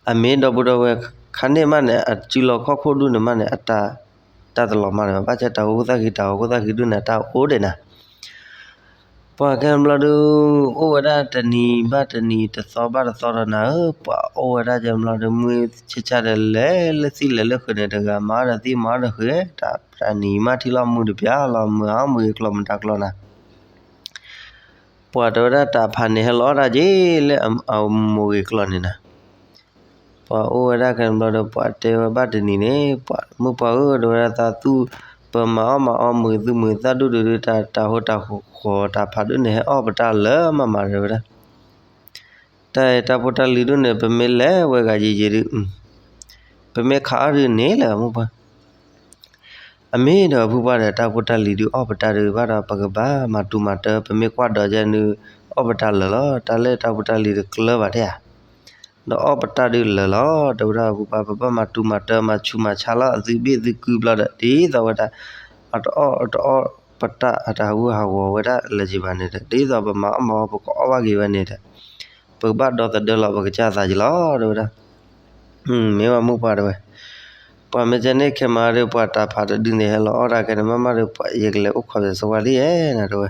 အမ့ၢ်ဒီပုၢ်ဒီဝဲၢ်ခါန့ၣ်မးန့ၣ် အစုလီၤခီၣ်ခိၣ်ဒူၣ်န့ၣ်မးန့ၣ် အတၢ် တၢ်တလီၤမးန့ၣ် ဘၣ်ဆၣ်တၢ်ဟိခိၣ်သၣ်ဃံ တၢ်ဟိခိၣ်သၣ်ဃံဒူၣ်န့ၣ် တၢ်အိၣ်ဒဲးနၤ ပှၤခဲန့ၣ်ဘျီဒီး အိၣ်ဝဲဒၣ်တနံၤဘၣ်တနံၤ တသီဘၣ်တသီဒီးနၤဧၢ, ပှၤအိၣ်ဝဲဒၣ်ကဲဘျီဒီး မုၢ်ဆ့ၣ်ဆ့ၣ်ဒီးလဲၤလၢသံၣ်လဲၤလၢဃုာ်န့ၣ် တဂၤမၤအီၣ်ဒီးသံၣ်မၤအီၣ်ဒီးဃုာ်, တၢ်တနံၤမးထံၣ်လီၤမုၢ်တပျၢ်လီၤ မုၢ်အါမုၢ်ဂ့ၤကျီၢ်မတၤကျီၢ်နၤ ပှၤတဲဝဲဒၣ်တၢ်ဖးန့ၣ်ဟဲလီၤအီၣ်တၢ်က့ၤလၢအမိၢ်ဂ့ၤကျီၢ်န့ၣ်နၤ ပှၤအိၣ်ဝဲဒၣ်ခဲန့ၣ်ဘျီဒီး ပှၤတဲဝဲဘၣ်တနံၤန့ၣ် ပှၤမုၣ်ပှၢ်ဧၢ တဲဝဲဒၣ်သးသူၣ် ပမၤအီၣ်မၤအီမုာ်သူၣ်မုာ်သးဒူၣ်ဒူၣ်ဒီး တၢ်တၢ်ဟိတၢ်ဃီတၢ်ဖးဒိၣ်န့ၣ် ဟဲအီၣ်ပတၢ်လၢမးမးတဲဝဲဒၣ် တၢ်အဲၣ်တၢ်ဖိတၢ်လံၤဒူၣ်န့ၣ် ပမ့ၢ်လဲၤဝဲဂၤယံာ်ယံာ်ဒုး ပမ့ၢ်ခးအီၣ်ဒုးန့ၣ်လၢမုၣ်ပှၢ် အမ့ၢ်ဒီးဖုပှၢ်ဒီး တၢ်ဖိတၢ်လံၤဒုးအီၣ်ပတၢ်ဒုးဘၣ်ဒီး ပကဘၣ်မၤတူၢ်မၤတၢ် ပမ့ၢ်ကွၢ်ဒီးယဲန့ၣ် အီၣ်ပတၢ်လၢာ်လီၤ. တၢ်လၢတၢ်ဖိတၢ်လံၤတကျၢၤဘၣ်တဲဧါ, ဒီးအီၣ်ပတၢ်ဒုးလၢာ်လီၤ. တဲဝဲဒၣ်ဖုပှၢ် ပဘၣ်မၤတူၢ်မၤတၢ် မၤဆူးမၤဆါလီၤ အသုဘ့ၣ်သုကုဘျီဒီး ဒ်သိးဝဲဒၣ် အတအီၣ်တအီၣ်ပတၢ်အတၢ်ဟးဂူာ်ဟးဂီၤဝဲဒၣ်လၢၤက့ၤဘၣ်န့ၣ်ဒီး ဒ်သိးပမၤအီၣ်မၤအီပကအီၣ်ဘၣ်က့ၤဝဲန့ၣ်ဒီး ပကဘၣ်ဒီသဒၢလီၤပကစၢ်သးက့ၤလီၤ တဲဝဲဒၣ် မ့ၢ်ဝဲမုၣ်ပှၢ်တဲဝဲ, ပှၤမ့ၢ်ကဲန့ၣ်ခဲမးဒီး ပှၤတၢ်ဖးတဒုန့ၣ် ဟဲလီၤအီၣ်တၢ်ခဲန့ၣ် မ့ၢ်မးဒီး ပှၤယကလဲၤအိၣ်ခိးစၢၤစဝါလံဧါနၤတဲဝဲ,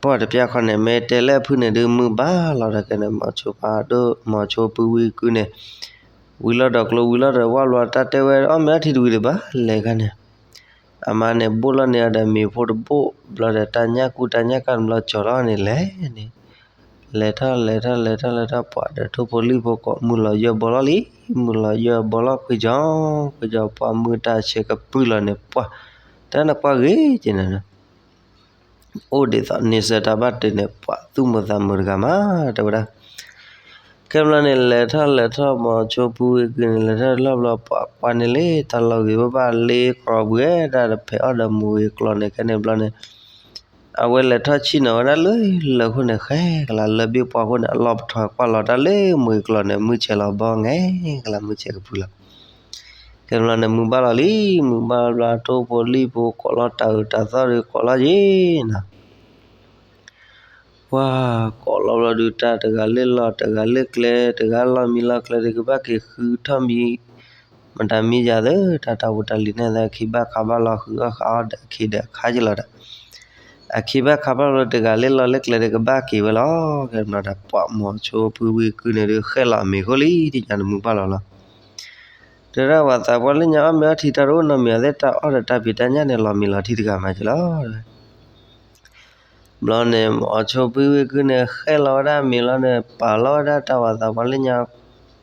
ပှၤတပျၢ်ခီန့ၣ် မ့ၢ်တဲလၢအဖုၣ်န့ၣ်ဒုး မုၢ်ဘၣ်လီၤဒီးခဲန့ၣ် မီၤဆိဖးဒိၣ် မီၤဆိဖုဝံကုန့ၣ် ဝံၤလီၤဒီးကျိ ဝံၤလီၤဒီးဝၣ်လီၤ တၢ်တဲဝဲအီၣ်မ့ၢ်အထံတဝံၤဒံးဘၣ် လဲၤခါန့ၣ် အမါန့ၣ် ဘိၣ်လီၤန့ၢ်အီၤဒီးမ့ၤဖိတဘိၣ် ဘျီဒီးတၢ်ညၣ်ကူတၢ်ညၣ်ကၢ်တဘျီကၠီၤလီၤန့ၣ် လဲၤန့ၣ် လဲၤထီၣ်လဲၤထီၣ်လဲၤထီၣ်လဲၤထီၣ် ပှၤဒီးထိၣ်ဖိလံၣ်ဖိကိး မုၢ်လီၤယၢဘီလီၤလံ မုၢ်လီၤယၢဘီလီၤ ခွံကၠီ ခွံကၠီ ပှၤမုၢ်တၢ်ဆဲးကပုၢ်လီၤန့ၣ် ပှၤ တၢ်နကွၢ်ဂ့ၤက့ၤန့ၣ် အိၣ်ဒ်သိးန့ဆၢၣ်တၢ်ဘၣ်တ့ၢ်န့ၣ် ပှၤသူၣ်မုာ်သးမုာ်တဂၤမး တဲဝဲဒၣ် ခဲဘျီန့ၣ် လဲၤထီၣ်လဲၤထီၣ် မီၤဆိဖုဝံကုန့ၣ် လဲၤထီၣ်လီၢ်ဘျီ ပှၤကွၢ်န့ၣ်လံ တၢ်လီၤဂ့ၤဘၣ်ဘၣ်လ့ ကြၢးဘှဲဒၣ်တဖဲးအီၣ်ဒီးမုၢ်ဂ့ၤကျီၢ်န့ၣ် ခဲန့ၣ်ဘျီန့ၣ် အဝဲလဲၤထီၣ်ဆံၣ်နီၤဝဲဒၣ်လၢလၢခိၣ်န့ၣ် ဃဲကလၤလၢဘ့ၣ်ပှၢ်ခိၣ်န့ၣ် အလီၢ်ပထီၣ်ကွၢ်လီၤတၢ်လၢမုၢ်ဂ့ၤကျီၢ်န့ၣ် မုၢ်ဆဲးလီၤဘီ ငဲကလၤမုၢ်ဆဲးကပုၢ်လီၤ ခဲန့ၣ်ဘျီန့ၣ် မုၢ်ဘၣ်လီၤလံ, မုၢ်ဘၣ်ဘျီ ထိၣ်ဖိလံၣ်ဖိ ကိးလီၤတၢ်အုးတၢ်သီၣ်ဒီး ကိးလီၤက့ၤနီၤ. ပှၤကိးလီၤဘျီဒုး တၢ်တဂၤလၢလီၢ် တဂၤလၢကျဲ တဂၤလီၢ်မံလီၢ်ကျဲဒီး ကဘၣ်က့ၤဃုထီၣ်မံ မတၤမံယၤသၢ တၢ်တၢ်ဖိတၢ်လံၤန့ၣ် အခ့ဘၣ်ခးဘၣ်လီၤ ဃုအီၣ်ဃုအီဒီး အခ့ဒီးအခါက့ၤလီၤဒီး အခ့ဘၣ်ခးဘၣ်လီၤ တဂၤလၢလီၢ်လၢကျဲဒီး ကဘၣ်က့ၤဝဲလီၤ. ခဲန့ၣ်ဘျီဒီး ပှၤမိၤဆိဖုဝ့ၢ်ကုၢ်န့ၣ်ဒုး ဃဲလီၤအမ့ၤခိၣ်လံ ထံၣ်ညါတမုၢ်ဘၣ်လီၤလီၤ. တဲဒၣ်ပှၤသးပှၢ်လၢညါ အီၣ်မ့ၤအီထံ တၢ်တအိၣ်နီတမံၤ အသ့ၣ်တၢ်အီၣ်ဒီးတၢ်ဖံးတၢ်ညၣ်န့ၣ် လီၤမံၤလီၤထံတဂၤမးက့ၤလီၤ. ဘျီန့ၣ် မိၤဆိဖုဝ့ၢ်ကုၢ်န့ၣ် ဃဲလီၤဝဲဒၣ်မ့ၤလီၤန့ၣ် ပာ်လီၤဝဲဒၣ်တၢ်ဝၤသးပှၢ်လၢညါ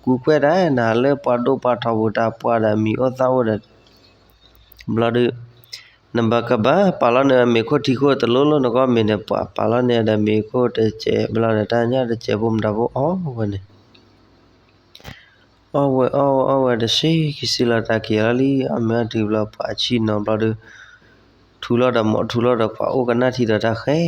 ကူကွဲၢ်တၢ်နၤလၢပှၤဒိၣ်ပှၤထီပူၤ တၢ်ပှၢ်ဒီးမံၤအိၣ်သၣ်အိၣ်ဒီး ဘျီဒုး နဘၣ်ကဘၣ်ပာ်လီၤန့ၣ် မ့ၤခိၣ်ထံခိၣ်တလိၣ်လိၣ်နကီၢ်မ့ၤန့ၣ် ပှၤပာ်လီၤန့ၣ်ဒီး မ့ၤခိၣ်တစဲးဘျီဒီး တၢ်ညၣ်တစဲးဖိမတၤဖိအီၣ်ဝဲန့ၣ် အီၣ်ဝဲအီၣ်ဝဲအီၣ်ဝဲ တဆံခံဆံလီၤ တၢ်က့ၤလီၤလံ အီၣ်မ့ၤအီထံဘျီ ပှၤဆံၣ်နီၤဘျီဒီး ထူလီၤဒီးမိၤထူလီၤဒီး ပှၤအိၣ်ကနၣ်ထံဒီးတၢ်ဃဲ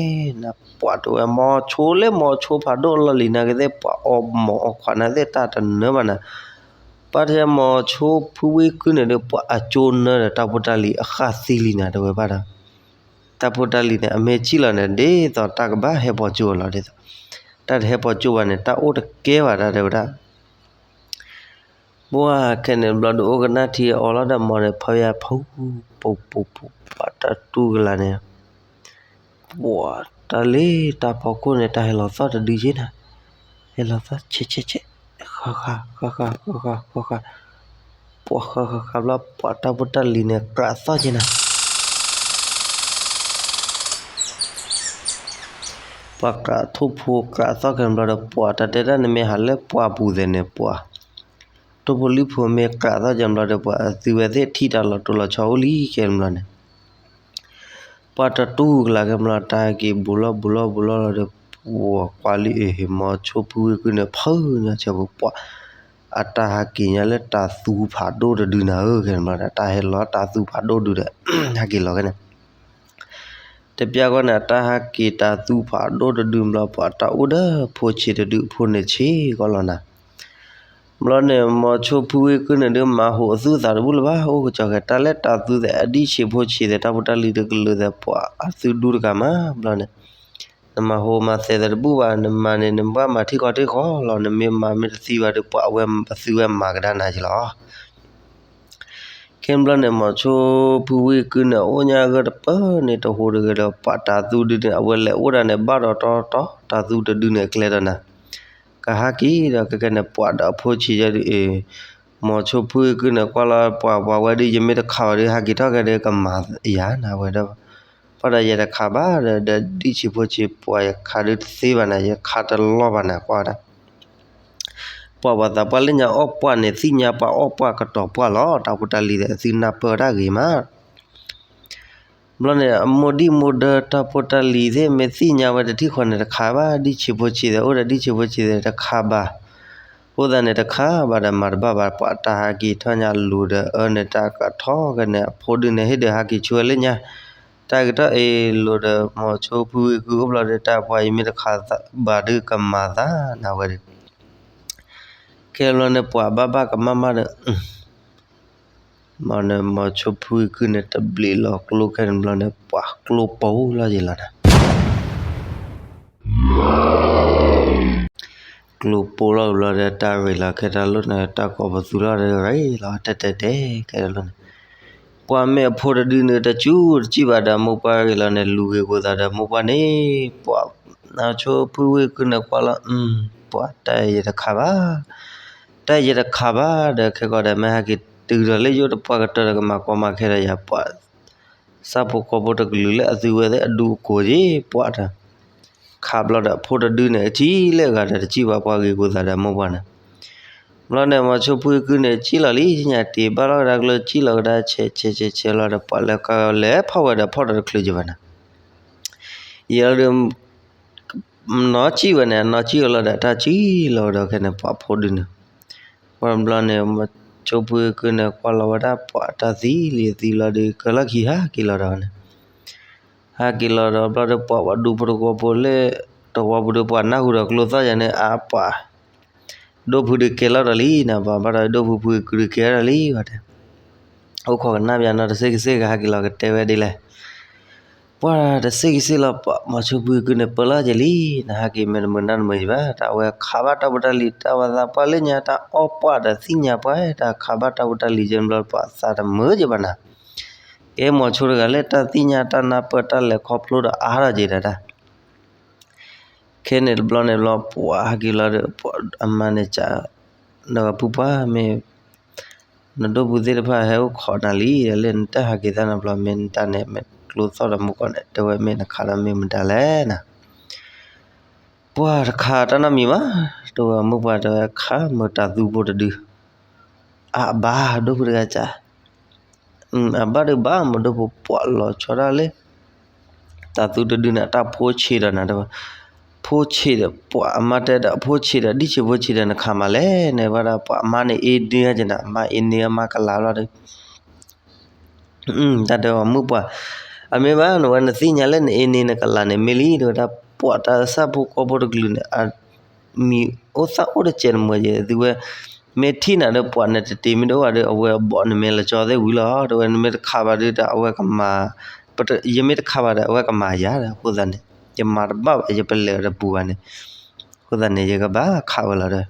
နပှၤတဝဲ မိၤဆိလၢ မိၤဆိဖးဒိၣ်လီၢ်လံၤနၤကသ့ၣ် ပှၤအီၣ်မိၤအီခွးနၤသ့ၣ် တၢ်တနၢဘၣ်နၤ ဘၣ်ထဲမိၤဆိဖုဝ့ၢ်ကုၢ်န့ၣ်ဒီး ပှၤအကၠိနၢဒီး တၢ်ဖိတၢ်လံၤအဃၣ်သံလံနၤ တဝဲဘၣ်ဒီး တၢ်ဖိတၢ်လံၤန့ၣ် အမ့ၢ်ဆံၣ်လီၤန့ၣ် ဒ်သိးတၢ်ကဘၣ်ဟဲပိာ်ကၠိအီၤလီၤ ဒ်သိး တၢ်တဟဲပိာ်ကၠိဘၣ်န့ၣ် တၢ်အိၣ်တကဲဘၣ်တၢ်တဲဝဲဒၣ် ပှၤခဲန့ၣ်ဘျီဒီး အိၣ်ကနၣ်ထံအီၤလီၤဒီး မိၤန့ၣ် ဖီယါဖီ ပူၤပူၤပူၤ ပှၤတၢ်တူၢ်ကလာ်န့ၣ် ပှၤတၢ်လ့တၢ်ဖီခိၣ်န့ၣ် တၢ်ဟဲလီၤသီၣ်တဒုက့နၤ ဟဲလီၤသီၣ်ဆဲးဆဲးဆဲး ဃၣ်ဃၣ်ဃၣ်ဃၣ်ဃၣ်ဃၣ်ဃၣ်ဃၣ် ပှၤဃၣ်ဃၣ်ဃၣ်ဘျီ ပှၤတၢ်ဖိတၢ်လံၤန့ၣ် ကြးသီၣ်က့နၤ ပှၤကြးထိၣ်ဖိကြးသီၣ်ခဲန့ၣ်ဘျီဒီး ပှၤတၢ်တဲတၢ်န့ၣ်မ့ၢ်ဟးလၢပှၢ်ပူၤသ့ၣ်န့ၣ် ပှၤ ထိၣ်ဖိလံၣ်ဖိမ့ၢ်ကြးသီၣ်က့ဘျီဒီး ပှၤသုဝဲသ့ၣ်ထံၣ်တၢ်လီၤတိၢ်လီၤဆီအိၣ်လံခဲန့ၣ်ဘျီန့ၣ် ပှၤတတူၢ်ကလာ်ခဲန့ၣ်ဘျီ တၢ်ဟဲက့ၤဘူးလီၤဘူးလီၤဘူးလီၤလီၤဒီး ပှၤကွၢ်လံအ့ၣ် မိၤဆိဖုဝ့ၢ်ကုၢ်န့ၣ် ဖုညါဆဲးပူၤပှၤ အတၢ်ဟးက့ၤညါလၢတၢ်သူဖးဒိၣ်တဒုနၤဧၢ ခဲန့ၣ်ဘျီဒီး တၢ်ဟဲလီၤတၢ်သူဖးဒိၣ်ဒုဒီး ဟဲက့ၤလီၤခဲန့ၣ် တပျၢ်ဃီန့ၣ် အတၢ်ဟးက့ၤတၢ်သူဖးဒိၣ်တဒုဘျီ ပှၤတၢ်အိၣ်ဒီးဖိဆံးတဒု အဖိန့ၣ်ဆံးကီးလီၤနၤ ဘျီန့ၣ် မိၤဆိဖုဝ့ၢ်ကုၢ်န့ၣ်ဒုး မၤဟူးအသူၣ်သးတဘူၣ်လၢၤဘၣ် အိၣ်ကစီၤခဲ တၢ်လၢတၢ်သူသ့ၣ် အဒံၣ်ဆံးဖိဆံးသ့ၣ် တၢ်ဖိတၢ်လံၤတကလုာ်သ့ၣ် ပှၤအသုဒူတကးမး ဘျီန့ၣ် နမၤဟူးမၤသဲသးတဘူၣ်ဘၣ် နမၤန့ၣ် နဘၣ်မၤထံကီၢ်ထံဃီလီၤ နမ့ၢ်မၤမ့ၢ်တသံဘၣ်ဒီး ပှၤအဝဲအသုဝဲမၤကဒါနၤက့လီၤ ခဲန့ၣ်ဘျီန့ၣ် မိၤဆိဖုဝ့ၢ်ကုၢ်န့ၣ် အိၣ်ညါအဂၢၢ်တပၢၢ်န့ၣ် တဟူးတဂ့ၤဒီး ပှၤတၢ်သူဒုန့ၣ် အဝဲလဲၤအိၣ်ဒၣ်န့ၣ် ဘၣ်ဒီးတီတီ တၢ်သူတဒုန့ၣ် အကျဲဒီးနၤ ကဟးက့ၤဒီး ခဲကဲန့ၣ် ပှၤဒီးအဖိဆံးယဲဒုးအ့ၣ် မိၤဆိဖုဝ့ၢ်ကုၢ်န့ၣ် ကွၢ်လီၤပှၤ ပှၤဝဲဒုး ယမ့ၢ်တခးဘၣ်ဒီး ဟးက့ၤထီၣ်ကဲဒီး ကမၤယၤနၤဝဲဒီး ပှၤဒီးယတခးဘၣ်ဒီး ဒ်ဆံးဖိဆံး ပှၤယခးဒုးတသ့ဘၣ်နၤ ယခးတလီၢ်ဘၣ်နၤ ကွၢ်ဝဲဒၣ် ပှၤပှၤသးပှၢ်လၢညါအီၣ်ပှၢ်န့ၣ် သ့ၣ်ညါပှၤအီၣ်ပှၢ်ကတီၤပှၢ်လီၤ တၢ်ဖိတၢ်လံၤသ့ၣ် အသုနၢ်ပၢၢ်ဝဲဒၣ်ဂ့ၤမး ဘျီန့ၣ် အမိၢ်ဒံၣ်မိၢ်ဒၢတၢ်ဖိတၢ်လံၤသ့ၣ် မ့ၢ်သ့ၣ်ညါဝဲတထံၣ်ဃီန့ၣ် တခးဘၣ် ဒ်ဆံးဖိဆံးသ့ၣ် အိၣ်ဒီးဒ်ဆံးဖိဆံးသ့ၣ် တခးဘၣ် အဃိသတးန့ၣ် တခးဘၣ်ဒီးမၤတဘၣ်ဘၣ် ပှၤတၢ်ဟးက့ၤထီၣ်ညါလိၤဒီးအၢန့ၣ် တၢ်ကထီၣ်ကဲန့ၣ် အဖိဒုန့ၣ် ဟ့ၣ်ဒီးဟးက့ၤဆူဝဲလၢညါ တၢ်ကထီၣ်အ့ၣ်လိၤဒီး မိၤဆိဖုဝ့ၢ်ကုၢ်အိၣ်ဘျီဒီး တၢ်ပှၤယမ့ၢ်တခးဘၣ်ဒီး ကမၤသးနၤဝဲဒီး ခဲဘျီန့ၣ် ပှၤဘၣ်ဘၣ်ကမၣ်မၣ်ဒီး မ့ၢ်န့ၣ် မိၤဆိဖုဝ့ၢ်ကုၢ်န့ၣ် တဘျံးလီၤကျိခဲန့ၣ်ဘျီန့ၣ် ပှၤကျိပိလီၤယံၤလီၤနၤ ကျိပိလီၤဘျီဒီး တၢ်ရ့လီၤခဲတၢ်လိၣ်န့ၣ် တၢ်ကိးပသူလီၤဒီး ရ့လီၤတဲတဲတဲခဲတၢ်လိၣ်န့ၣ် ပှၤမ့ၢ်အဖိတဒုန့ၣ် တစူၢ်တစံၣ်ဘၣ်ဒီးမိၢ်ပှၢ်ရ့လီၤန့ၣ် လူၤဂ့ၤကိၤသးဒီးမိၢ်ပှၢ်န့ၣ် ပှၤ မိၤဆိဖုဝ့ၢ်ကုၢ်န့ၣ်ကွၢ်လီၤ ပှၤတၢ်အံၤယတခးဘၣ် တၢ်အံၤယတခးဘၣ်ဒီး ခဲကီးဒီးမ့ၢ်ဟဲက့ၤတုၤဒီးလၢယိၣ်တပှၢ်ကတၢၢ်ဒီး ကမၤကီမၤခဲဒီးယၤ ပှၤ ဆၣ်ဖိကီၢ်ဖိတကလုာ်လၢအသုဝဲသ့ၣ်အဒူအကိးက့ၤ ပှၤတၢ် ခးဘျီဒီးအဖိတဒုန့ၣ် အထံၣ်လၢအဂၤဒီးတစံၣ်ဘၣ်ပှၤဂ့ၤကိၤသးဒီးမိၢ်ပှၢ်န့ၣ် ဘျီန့ၣ် မိၤဆိဖုဝ့ၢ်ကုၢ်န့ၣ် စံၣ်လီၤလံ ညါတ့ၢ်ဘၣ်လီၤကဒါကလုာ် စံၣ်လီၤကဒါ ဆဲးဆဲးဆဲးဆဲးလီၤဒီး ပှၤလၢကလဲၤဖီၣ်ဝဲဒီးဖီၣ်ဒီးတချုးက့ၤဘၣ်န့ၣ် ယဲလီၤဒီး နီၢ်စံၣ်ဝဲန့ၣ် အနီၢ်စံၣ်ဝဲလီၤဒီး တၢ်စံၣ်လီၤဝဲဒီးခဲန့ၣ် ပှၤဖိဒုန့ၣ် ပှၤဘျီန့ၣ် မိၤဆိဖုဝ့ၢ်ကုၢ်န့ၣ် ကွၢ်လီၤဝဲဒၣ်ပှၤတၢ်သံလံအသံလီၤဒီး ကလီၢ်ခံဟးက့ၤလီၤဒီးန့ၣ် ဟးက့ၤလီၤဒီးဘျီဒီး ပှၤပှၤဒူဖိတဝီဖိလၢ တဝီပူၤဒီး ပှၤနၢ်ဟူဒီးကျိသီၣ်ယၤန့ၣ် အါပှၤ ဒိၣ်ဖုဒုးကဲလီၤဒီးလံန့ၣ် ပှၤဘၣ်ဒီးဒိၣ်ဖုဖုကုဒုးကဲဒီးလံ ပှၤတဲ အိၣ်ခိးကနၣ်ပျးနီတစ့ၢ်ကစ့ၢ် ကဟဲက့ၤလီၤကတဲဝဲဒ်လဲၣ်. ပှၢ်တစ့ၢ်ကစ့ၢ်လီၤ ပှၤမိၤဆိဖုကုန့ၣ် ပၢလီၤက့ၤလံ, နဟဲက့ၤမ့ၢ်တမုာ်နီတမုာ်ယဘၣ်, တၢ်အဝဲခးဘၣ်တၢ်ဖိတၢ်လံၤ တၢ်ဝဲသးပှၢ်လၢညါ တၢ်အီၣ်ပှၢ်ဒီးသ့ၣ်ညါပှၢ် တၢ်ခးဘၣ်တၢ်ဖိတၢ်လံၤကဲဘျီ ပှၤသးတမုာ်က့ၤဘၣ်နၤ. ကဲမိၤဆိတဂၤလၢတၢ်သ့ၣ်ညါတၢ်နၢ်ပၢၢ် တၢ်လဲၤခီဖျိဒီးအါထီၣ်က့ၤဒၣ်တၢ် ခဲန့ၣ်တဘျီန့ၣ်ဘျီ ပှၤဟဲက့ၤလီၤဒီး ပှၤအမါန့ၣ်ကး ဒီးပှၤဖုပှၢ်မ့ၢ် နဒိၣ်ဖုသ့ၣ်တဖၣ်ဟဲအိၣ်ခိးနၤလံ လၢနတၢ်ဟဲက့ၤသၣ်နဘျီ မ့ၢ်နတၢ်န့ၣ် မ့ၢ်ကျိသီၣ်ဒီးမူကီၢ်န့ၣ် တဲဝဲမ့ၢ်နခးဒီးမ့ၢ်မတၤလဲၣ်နၤ. ပှၤတခးတၢ်နီတမံၤဘၣ်, တဲဝဲမိၢ်ပှၢ်တဲဝဲခးမုာ်တၢ်သူဖိတဒု အဘၣ်ဒိၣ်ဖုတဂၤကး အဘၣ်ဒုးဘၣ် မ့ၢ်ဒိၣ်ဖုပှၤလီၤဆီဒၣ်လၢ တၢ်သူတဒုန့ၣ် အတၢ်ဖိဆံးဒီးနၤတဲဝဲ, ဖိဆံးဒီးပှၤအမါတဲဒီး ဖိဆံးဒီးဒ်ဆံးဖိဆံးဒီးနခးမးလဲၣ်န့ၣ် ဘၣ်ဒီးပှၤအမါန့ၣ်အ့န့ၢ်က့ၤနၤ အမါအ့န့ၢ်အမါကလၤဘျီဒီး တၢ်တဲဝဲမိၢ်ပှၢ်, အမ့ၢ်ဘၣ်နဝဲနသ့ၣ်ညါလၢနအ့န့ၢ်နကလၤန့ၣ် မ့ၢ်လံ တဲဝဲဒၣ် ပှၤတၢ်သၣ်ဖိကီၢ်ဖိတကလုာ်န့ၣ် အမံၤအိၣ်သၣ်အိၣ်တစဲးတမှဲၤက့ၤ သုဝဲ မ့ၢ်ထံၣ်နၤဒီးပှၤနတတ့မ့ၢ်တအိၣ်ဘၣ်ဒီး အဝဲအဘီၣ်န့ၣ်မ့ၢ်လီၤကၠီသ့ၣ်ဝံၤလီၤ တဲဝဲ နမ့ၢ်တခးဘၣ်ဒီး အဝဲကမၤ ယမ့ၢ်တခးဘၣ်ဒီး အဝဲကမၤယၤဒီး အဃိသတးန့ၣ် ယမၤတဘၣ်ဘၣ် ယပလဲၤတပူၤဘၣ်န့ၣ် အဃိသတးန့ၣ် ယကဘၣ်ခးဝဲလီၤဒီး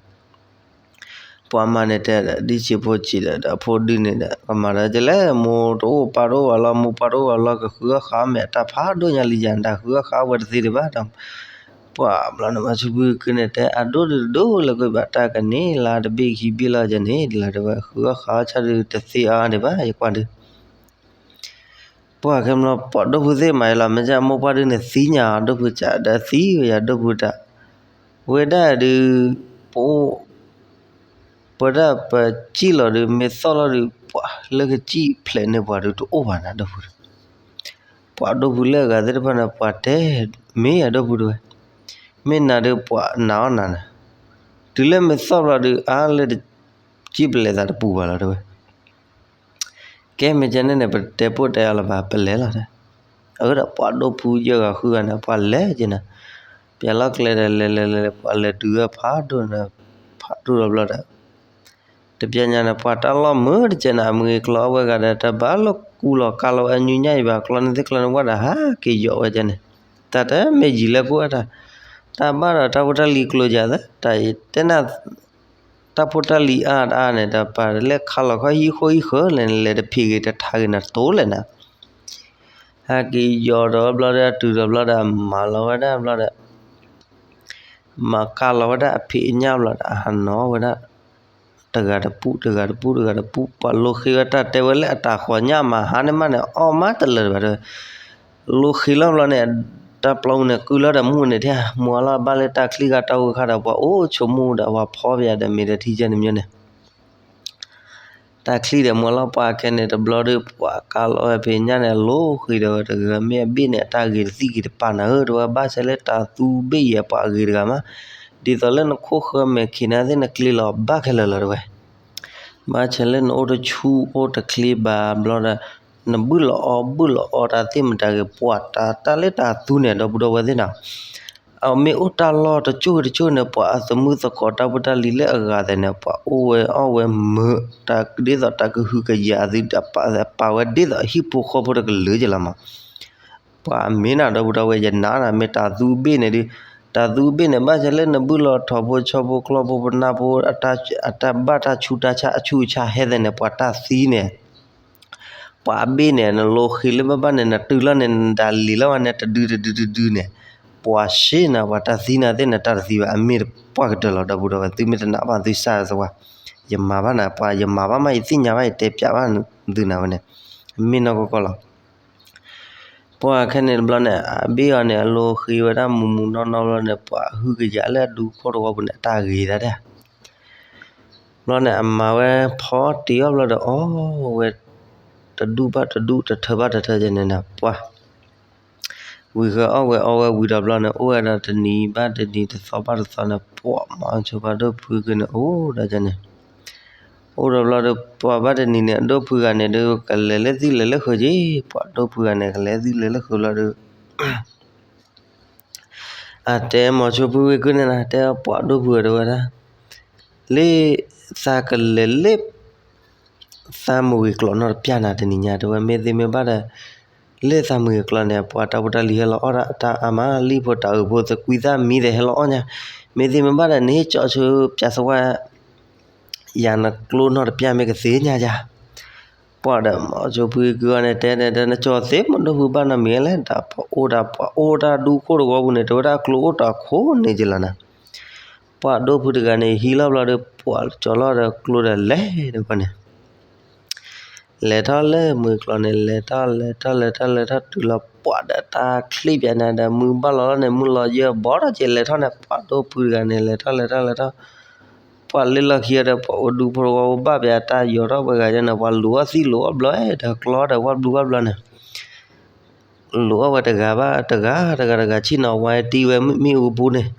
ပှၤမါန့ၣ်တဲဒီး ဒ်ဆံးဖိဆံးဒီး ဒီးအဖိဒုန့ၣ်ဒီး ကမၤဒီးကလဲၣ် မိၢ်တအိၣ်ပၢ်တအိၣ်ဘၣ်လီၤ မိၢ်ပၢ်တအိၣ်ဘၣ်လီၤ ကဃုအီၣ်ဃုအီမ့ၢ်အတၢ်ဖးဒိၣ်ညါလံယၤ တၢ်ဃုအီၣ်ဃုအီဝဲတသ့ဒံးဘၣ်ဒီး ပှၤဘျီန့ၣ် မၤဆူၣ်ဖုကုန့ၣ်တဲ အဒိၣ်ဒုးတဒိၣ်လၢကွံာ်ဘၣ် တၢ်ကန့ၢ်လါတဘ့ၣ်ခံဘ့ၣ်လီၤယၤန့ၣ် ဒ်လီၤတဲဝဲ ဃုအီၣ်ဃုအီဆၣ်ဒုးတသ့အီၤဒံးဘၣ် ယကွၢ်ဒုး ပှၤခဲဘျီ ပှၤဒိၣ်ဖုသ့ၣ်မၤအံၤလီၤ မ့ၢ်ကမိၢ်ပှၢ်ဒုးန့ၣ်သံညါအီၤ ဒိၣ်ဖုကးဒီးသံဝဲယၤ ဒိၣ်ဖုတၢ် ဝဲဒၣ်ဒုး ပအိၣ် ပဝဲဒၣ်ပစံၣ်လီၤဒုး မ့ၢ်သီၣ်လီၤဒုး ပှၤလၢကစံၣ်ဖျဲးန့ၢ်ပှၤဒုးတအိၣ်ဘၣ်နၤ ဒိၣ်ဖု ပှၤဒိၣ်ဖုလၢအဂၤသ့ၣ်တဖၣ်န့ၣ် ပှၤတဲ မ့ၢ်ယၤဒိၣ်ဖုတဲဝဲ မ့ၢ်နၤဒုးပှၤနာ်အီၣ်နၤန့ၣ် တုၤလၢမ့ၢ်သီၣ်ဘျီဒုး အါလၢ စံၣ်ပလဲၤသးတပူၤဘၣ်လီၤတဲဝဲ ကဲမ့ၢ်ကဲန့ၣ်န့ၣ် ပတဲပိၢ်တဲအီၤလၢၤဘၣ် ပလဲၤလီၤတဲ အဝဲဒီးပှၤဒိၣ်ဖုယဲၢ်ဂၤဃုဂၤန့ၣ် ပှၤလဲၤက့ၤန့ၣ် ပျဲလီၤကျဲဒီးလဲၤလဲၤလဲၤလဲၤ ပှၤလဲၤတုၤဝဲဖးဒိၣ်န့ၣ် ဖးဒိၣ်လီၤဘျီဒီး တပျဲညါန့ၣ် ပှၤတၢ်လီၢ်မုာ်တကဲန့ၣ် အမုာ်ကျီအဝဲဂၤဒီး တဘၣ်လီၢ်ကူလီၤကါလီၤဝဲအညူညါအံၤဘၣ် ကျီန့ၣ်သ့ၣ်ကျီန့ၣ်ဝဲဒီး ဟးက့ၤယီၤဝဲကဲန့ၣ် တၢ်တမ့ၢ်ယံာ်လၢကိၣ်ဝဲတၢ် တၢ်ဘၣ်ဒီးတၢ်ဖိတၢ်လံၤကျိၤယၤသၢ တၢ်တဲနၤ တၢ်ဖိတၢ်လံၤအါတအါန့ၣ် တၢ်ပာ်လဲၤခးလီၤခီဟံၣ်ဃိဟံၣ်ဃၢၤလဲၣ်န့ၣ် လဲၤတဖံးဂ့ၤတထးဂ့ၤနၤတိၤလဲၣ်နၤ ဟဲက့ၤယီၤဒီးဘျီဒီး တုၤဒီးဘျီဒီး မၤလီၤဝဲဒၣ်ဘျီဒီး မၤကါလီၤဝဲဒၣ်အဖံးအညၣ်ဘျီဒီး အဟးနီၤဝဲဒၣ် တဂၤတပူၤ တဂၤတပူၤ တဂၤတပူၤ ပှၤလိဃ့ဝဲတၢ်တဲဝဲလၢအတၢ်ဃီညၣ်မၤဟါန့ၢ်မးန့ၣ် အီၣ်မးတလၢာ်တဘၣ်ဒီး လိဃ့လီၤဘျီန့ၣ် တၢ်ပျီပူၤန့ၣ် ကုလီၤဒီးမူန့ၣ်ထဲ မူအလီၢ်ဘၣ်လၢတၢ်ချံဂၤတၢ်ဂိၢ်ခါဒီး ပှၤအိၣ်ဆိကမိၣ်ဒီး ပှၤဖီပယၤဒီးမ့ၢ်ဒီးထံကဲန့ၣ်မ့ၢ်န့ၣ် တၢ်ချံဒီးမူအလီၢ်ပှၤခဲန့ၣ်တဘျီဒီး ပှၤကါလီၤဝဲဖံးညၣ်န့ၣ် အလိဃ့ဒီးဝဲတဂၤ မ့ၢ်အဘ့ၣ်န့ၣ်အတၢ်ဂ့ၤတသံက့ၤတပာ်နၤဧၢ တဲဝဲ ဘၣ်ဆဲလၢတၢ်သူဘ့ၣ်ယဲၢ်ပှၤအဂ့ၤတဂၤမး ဒ်သိးလၢနခိၣ်ဃၢမဲာ်ခံးနၤသ့ၣ် နကျ့လီၤဘၣ်ခဲလၢာ်လီၤတဲဝဲ ဘၣ်ဆဲလၢနအိၣ်တဆူၣ်အိၣ်တချ့ဘၣ်ဘျီဒီး နဘုၣ်လီၤအီၣ်ဘုၣ်လီၤအီတၢ်သ့ၣ်မတၤဂ့ၤ ပှၤတၢ်တၢ်လၢတၢ်သူန့ၣ် ဒီပုၢ်ဒီဝဲၢ်သ့ၣ်နီၤ အမ့ၢ်အိၣ်တၢ်လီၢ်တစိၢ်ဂ့ၤတစိၢ်န့ၣ် ပှၤအသမုသကိးတၢ်ဖိတၢ်လံၤလၢအဂၤသ့ၣ်န့ၣ် ပှၤအိၣ်ဝဲအီၣ်ဝဲမုာ် တၢ်ဒ်သိးတၢ်ကဟုကယာ်သု ပာ်ဝဲဒ်သိးအဟံၣ်ဖိဃီဖိတကလုာ်ကလီၤမး ပှၤမ့ၢ်နၤဒီပုၢ်ဒီဝဲၢ် ယနာ်နၤ မ့ၢ်တၢ်သူဘ့ၣ်န့ၣ်ဒုး တၢ်သူဘ့ၣ်န့ၣ် ဘၣ်ဆဲလၢနဘုၣ်လီၤထိးဖိဆီဖိကျီၢ်ဖိပနၢ်ဖိ အတၢ်ဘၣ်တၢ်ဆူးတၢ်ဆါအဆူးအဆါဟဲသ့ၣ်န့ၣ် ပှၤတၢ်သံန့ၣ် ပှၤအဘ့ၣ်န့ၣ် နလိဃ့လၢဘၣ်ဘၣ်န့ၣ် နတုၤလီၤန့ၣ် နဒၣ်လံၤလီၤဝဲန့ၣ် တဒုတဒုတဒုန့ၣ် ပှၤရှ့နၤ ပှၤတၢ်သံနၤသ့ၣ်န့ၣ် တၢ်တသံဘၣ် အမ့ၢ်တပှၢ်ကတၢၢ်လီၤ ဒီပုၢ်ဒီဝဲၢ် သုမ့ၢ်တနာ်ဘၣ်သုစၢ်သဝါ ယမၤဘၣ်နၤ ပှၤယမၤဘၣ်မး ယသ့ၣ်ညါဘၣ် ယတဲပျးဘၣ်သုနၤဝဲန့ၣ် အမ့ၢ်နီၢ်ကီၢ်ကီၢ်လီၤ ပှၤခဲန့ၣ်တဘျီန့ၣ် အဘ့ၣ်အီၤန့ၣ် အလိဃ့ဝဲဒၣ်မူးမူးနီၢ်နီၢ်ဘျီန့ၣ် ပှၤဟုကယာ်လၢအဒူခိၣ်တဝီပူၤန့ၣ် အတၢ်ဂ့ၤဒၣ်ဒၣ် ဘျီန့ၣ် အမၤဝဲဖီတ့ၢ်အီၣ်ဘျီဒီး အီၣ်ဝဲ တဒူၣ်ဘၣ်တဒူၣ် တထၢဘၣ်တထၢကဲန့ၣ်နၤ ပှၤ ဝံၤဃီအီၣ်ဝဲအီဝဲဝံၤဒီးဘျီန့ၣ် အိၣ်ဝဲဒီးတနံၤဘၣ်တနံၤ တသီဘၣ်တသီန့ၣ် ပှၤမၤဆိဖါဒိၣ်ဖုကုန့ၣ် အိၣ်ဒီးကဲန့ၣ် အိၣ်ဒီးဘျီဒီး ပှၤဘၣ်တနံၤန့ၣ် အဒိၣ်ဖုဂၤန့ၣ်ဒီး ကလဲၤလၢသံၣ်လဲၤလၢဃုာ်က့ၤ ပှၤဒိၣ်ဖုဂၤန့ၣ် ကလဲၤသံၣ်လဲၤလၢဃုာ်ဘျီဒီး အတဲမၤဆိဖုဝ့ၢ်ကုန့ၣ်နၤ တဲပှၤဒိၣ်ဖုတဲဝဲဒၣ် လၢ သးကလဲၤလၢ သးမုၢ်ဂ့ၤကျိာ်နီတပျၢ်နၤတနံၤညါ တဲဝဲ မ့ၢ်သ့မ့ၢ်ဘၣ်ဒီး လၢသးမုၢ်ဂ့ၤကျိာ်န့ၣ် ပှၤတၢ်ဖိတၢ်လံၤဟဲလီၤအီၣ်တၢ်အါမး လံၣ်ဖိတၢ်အုးဖိသကွံသၣ်မံသ့ၣ်ဟဲလီၤအီၣ်ညါ မ့ၢ်သ့မ့ၢ်ဘၣ်ဒီး နဟ့ၣ်ကၠီဆိပၠးသဝဲ ယၤနကျိနီတပျၢ်မ့ၢ်ကသ့ညါယၤ ပှၤဒီးမီၤစိဖုကုအီၤန့ၣ် တဲတဲတဲ နကၠီသ့မီၤဒိၣ်ဖုဘၣ်နီတမံၤလဲၣ် တၢ်ပအိၣ်တၢ်ပှၤအိၣ်တၢ်ဒူခိၣ်တဝီပူၤန့ၣ် တဲဝဲဒၣ်ကျိအိၣ်တၢ်ခိၣ်န့ၣ်ကလီၤနၤ ပှၤဒိၣ်ဖုတဂၤန့ၣ် ဟံးလီၤဘျီဒီး ပှၤကၠီလီၤဒီးကျိဒီးလဲၤဒီးပှၤန့ၣ် လဲၤထီၣ်လၢမုၢ်ကျိၤန့ၣ် လဲၤထီၣ်လဲၤထီၣ်လဲၤထီၣ်လဲၤထီၣ်တုၤလီၤပှၤဒီးတၢ်ချံပၠးန့ၣ်ဒီး မုၢ်ဘၣ်လီၤလီၤန့ၣ် မုၢ်လီၤယၢဘီထီၣ်က့ၤလဲၤထီၣ်န့ၣ် ပှၤဒိၣ်ဖုတဂၤန့ၣ် လဲၤထီၣ်လဲၤထီၣ်လဲၤထီၣ် ပှၤလၢလီၢ်ခံအီၤဒီး ပှၤအိၣ်ဒူဖိတဝီအိၣ်ဘၣ်ပၠးတၢ်ယီၤထီၣ်ပှဲၤဂၤယဲန့ၣ် ပှၤလူၤအီၣ်သံၣ်လူၤအီၣ်ဘျီဒီးကျီဒီးဝၣ်ဘျူးဝၣ်ဘျီန့ၣ် လူၤအီၣ်ဝဲတဂၤဘၣ်တဂၤ တဂၤတဂၤဆံၣ်နီၤဝါတံၢ်ဝဲမ့ၣ်အူပူၤန့ၣ်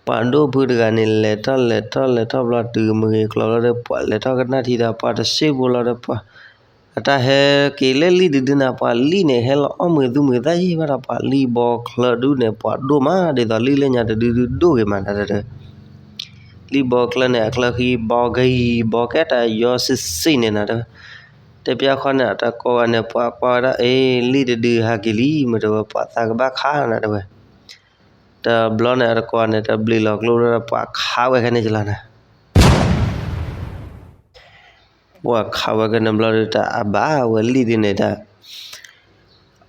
ပှၤဒိၣ်ဖုတဂၤန့ၣ် လဲၤထီၣ်လဲၤထီၣ်လဲၤထီၣ်ဘျီတုၤမုၢ်ဂ့ၤကျိၤလီၤဒီး ပှၤလဲၤထီၣ်ကနၣ်ထံဒီး ပှၤတစ့ၢ်ဖိလီၤဒီး ပှၤအတၢ်ဟဲက့ၤလၢလံၣ်တဒုနၤ ပှၤလံၣ်န့ၣ် ဟဲလီၤအီၣ်မုာ်သူမုာ်သးယံာ်ဘၣ်ဒီး ပှၤလံၣ်ဘီချၢဒုန့ၣ် ပှၤဒိၣ်မးဒ်သိးလံၣ်လၢညါတဒုဒုဒိၣ်ဂ့ၤမးနၤတဲ လံၣ်ဘီချၢန့ၣ် အချၢဃံဘီဂ့ၤ ဘီကဲတၢ်ယီၤစံးစံးန့ၣ်နၤတဲ တဲပျၢ်ခီန့ၣ် အတကိးဂၤန့ၣ် ပှၤကွၢ်ဝဲဒၣ် အ့ လံၣ်တဒုဟးက့ၤလံ မ့ၢ်တဲဝဲ ပှၤသးကဘၣ်ခးနၤတဲဝဲ တဘျီန့ၣ် အတကိးဂၤန့ၣ် တဘျုးလီၤကျိဒီး ပှၤခးဝဲခဲန့ၣ်ကလီၤနၤ ပှၤခးဝဲခဲန့ၣ်ဘျီဒီး တၢ်အဘၣ်ဝဲလံၣ်ဒုန့ၣ်တၢ်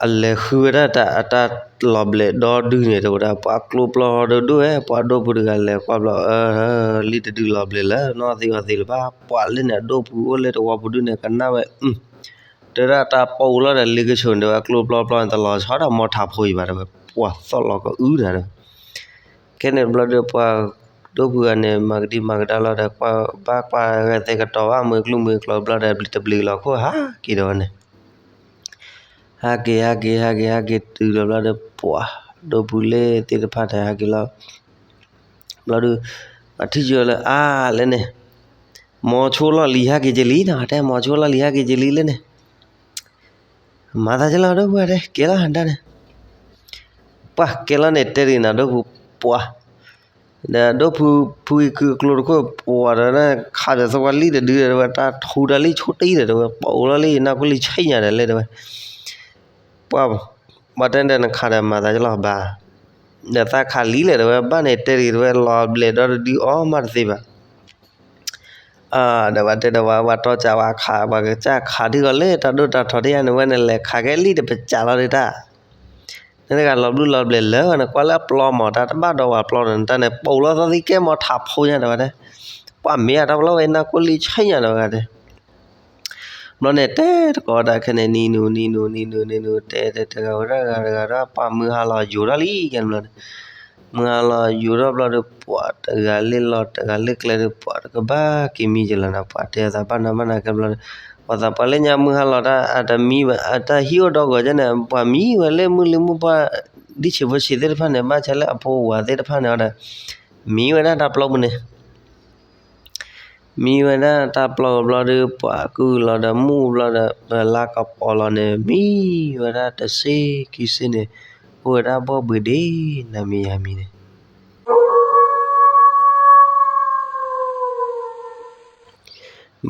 အလဲၤဃုဝဲဒၣ်တၢ်အတၢ်လီၤဘျဲးဒီဒုန့ၣ် တဲဝဲဒၣ် ပှၤကျိပျီဒိၣ်ဒိၣ်ဝဲ ပှၤဒိၣ်ဖုတဂၤလဲၤကွၢ်ဘျီ အၢ လံၣ်တဒုလီၤဘျဲးလၢနီၢ်သံအီၤသံလၢၤဘၣ် ပှၤလၢန့ၣ် အဒိၣ်ဖုအိၣ်လၢတဝီပူၤဒုန့ၣ် ကနၣ်ဝဲ တဲဝဲဒၣ်တၢ်ပိာ်လီၤဒီးလ့ကဆိန့ၣ် တဲဝဲကျိပျီပျီန့ၣ် တလီၤဆီဒၣ်မီထးဖိအံၤဘၣ် တဲဝဲ ပှၤသီၣ်လီၤကအုနၤ တဲဝဲ ခဲန့ၣ်ဘျီဒီး ပှၤဒိၣ်ဖုဂၤန့ၣ် မၤကဒံမၤကဒါလီၤဒီး ကွၢ်ဘၣ်ကွၢ်ဂဲၤသဲကတီၤဘၣ်မုၢ်ကျိမုၢ်ကျိၤဘျီဒီး တဘျုးလီၤခိၣ်ဟးက့ၤဒီးဝဲန့ၣ် ဟးက့ၤ ဟးက့ၤ ဟးက့ၤ ဟးက့ၤတုၤလီၤဘျီဒီး ပှၤဒိၣ်ဖုလၢသ့ၣ်တဖၣ်န့ၣ် ဟးက့ၤလီၤ ဘျီဒီး အထံၣ်ယီၤလၢအါလဲၣ်န့ၣ် မီၤဆိလီၢ်လံၤဟးက့ၤက့ၤလံနီၤ တဲမီၤဆိလီၢ်လံၤဟးက့ၤက့ၤလံလၢန့ၣ် မၤသးကလီၤဒိၣ်ဖုတဲ ကဲလီၤဒၣ်န့ၣ် ပှၤကဲလီၤန့ၣ် တဲဒ်န့ၣ် ဒိၣ်ဖုပှၤ ဒီးဒိၣ်ဖု ဖုအံၤကုအကျိတခိၣ် ပှၤဒီး ခးဒီးသဝီလံၣ်တဒုဒီး တဲဝဲ တၢ်ထူတၢ်လံၣ်ဆိတံၢ်ဒီး တဲဝဲ ပအိၣ်လီၤလံ နၢ်ကွၢ်လံဆဲညါဒီးလဲၣ် တဲဝဲ ပှၤ ပှၤတဲဒီးနခးဒီးမၤသးကလီၤဘၣ် ဒီးသးခးလံလဲၣ် တဲဝဲ ဘၣ်န့ၣ်တဲဒ်တဲဝဲ လီၤဘျဲးဒီတဒုအီၤမးတသ့ဘၣ် ဒီးပှၤတဲဒီးပှၤ ပှၤတီၢ်ကးဝဲခး ပှၤကစၢ်ခးထံၣ်ကီးလၢတၢ်ဒိၣ်တၢ်ထီတယၢ်န့ၣ် ဝဲန့ၣ်လဲၤခးကဲလံတပစးလီၤဒ်တၢ် နတဂၤလီၤဘျုးလီၤဘျဲးလၢၤ နကွၢ်လၢအပျီမး တၢ်တဘၣ်ဒီးဝဲပျီဒီး နတၢ်န့ၣ် ပအိၣ်လီၤသီသံကဲမီထးဖိညါဒီးဝဲတဲ ပှၤမ့ၢ်အတၢ်ပလီၢ်ဝဲ နၢ်ကွၢ်လံဆဲညါဒီးဝဲတဲ ဘျီန့ၣ် တဲတကိးဒၣ်ခဲန့ၣ် နံၤနူၤ နံၤနူၤ နံၤနူၤ နံၤနူၤ တဲတဲတဂၤဝဲဒၣ်တဂၤတဂၤဒီး ပှၤမုၢ်ဟါလီၤယိၤထီၣ်လံ ကဲဘျီန့ၣ် မုၢ်ဟါလီၤယိၤထီၣ်ဘျီဒီး ပှၤတဂၤလၢလီၢ်တဂၤလၢကျဲဒီး ပှၤတကဘၣ်က့ၤမံကလီၤနၤ ပှၤတဲအသးဘၣ်နၤဘၣ်နၤကဲဘျီန့ၣ် ပှၤသးပှၢ်လၢညါမုၢ်ဟါလီၤတၢ်အတမံဘၣ် အတၢ်ဟံၣ်အိၣ်ဒီဂီၤကဲန့ၣ် ပှၤမံဝဲလၢမုၢ်လံမုၢ်ပှၢ် ဒ်ဆံးဖိဆံးသ့ၣ်တဖၣ်န့ၣ် ဘၣ်ဆၣ်လၢအဖိဝၤသ့ၣ်တဖၣ်န့ၣ်ဒီး မံဝဲဒၣ်တၢ်ပျီပူၤန့ၣ် မံဝဲဒၣ်တၢ်ပျီဘျီဒီး ပှၤကုၢ်လီၤဒီးမူဘျီဒီး ပလါကပီၤလီၤန့ၣ် မံဝဲဒၣ်တစ့ခံစ့န့ၣ် အိၣ်ဝဲဒၣ်ဘီၣ်ဘှံးဒ့ နမံၤယၤမံၤန့ၣ်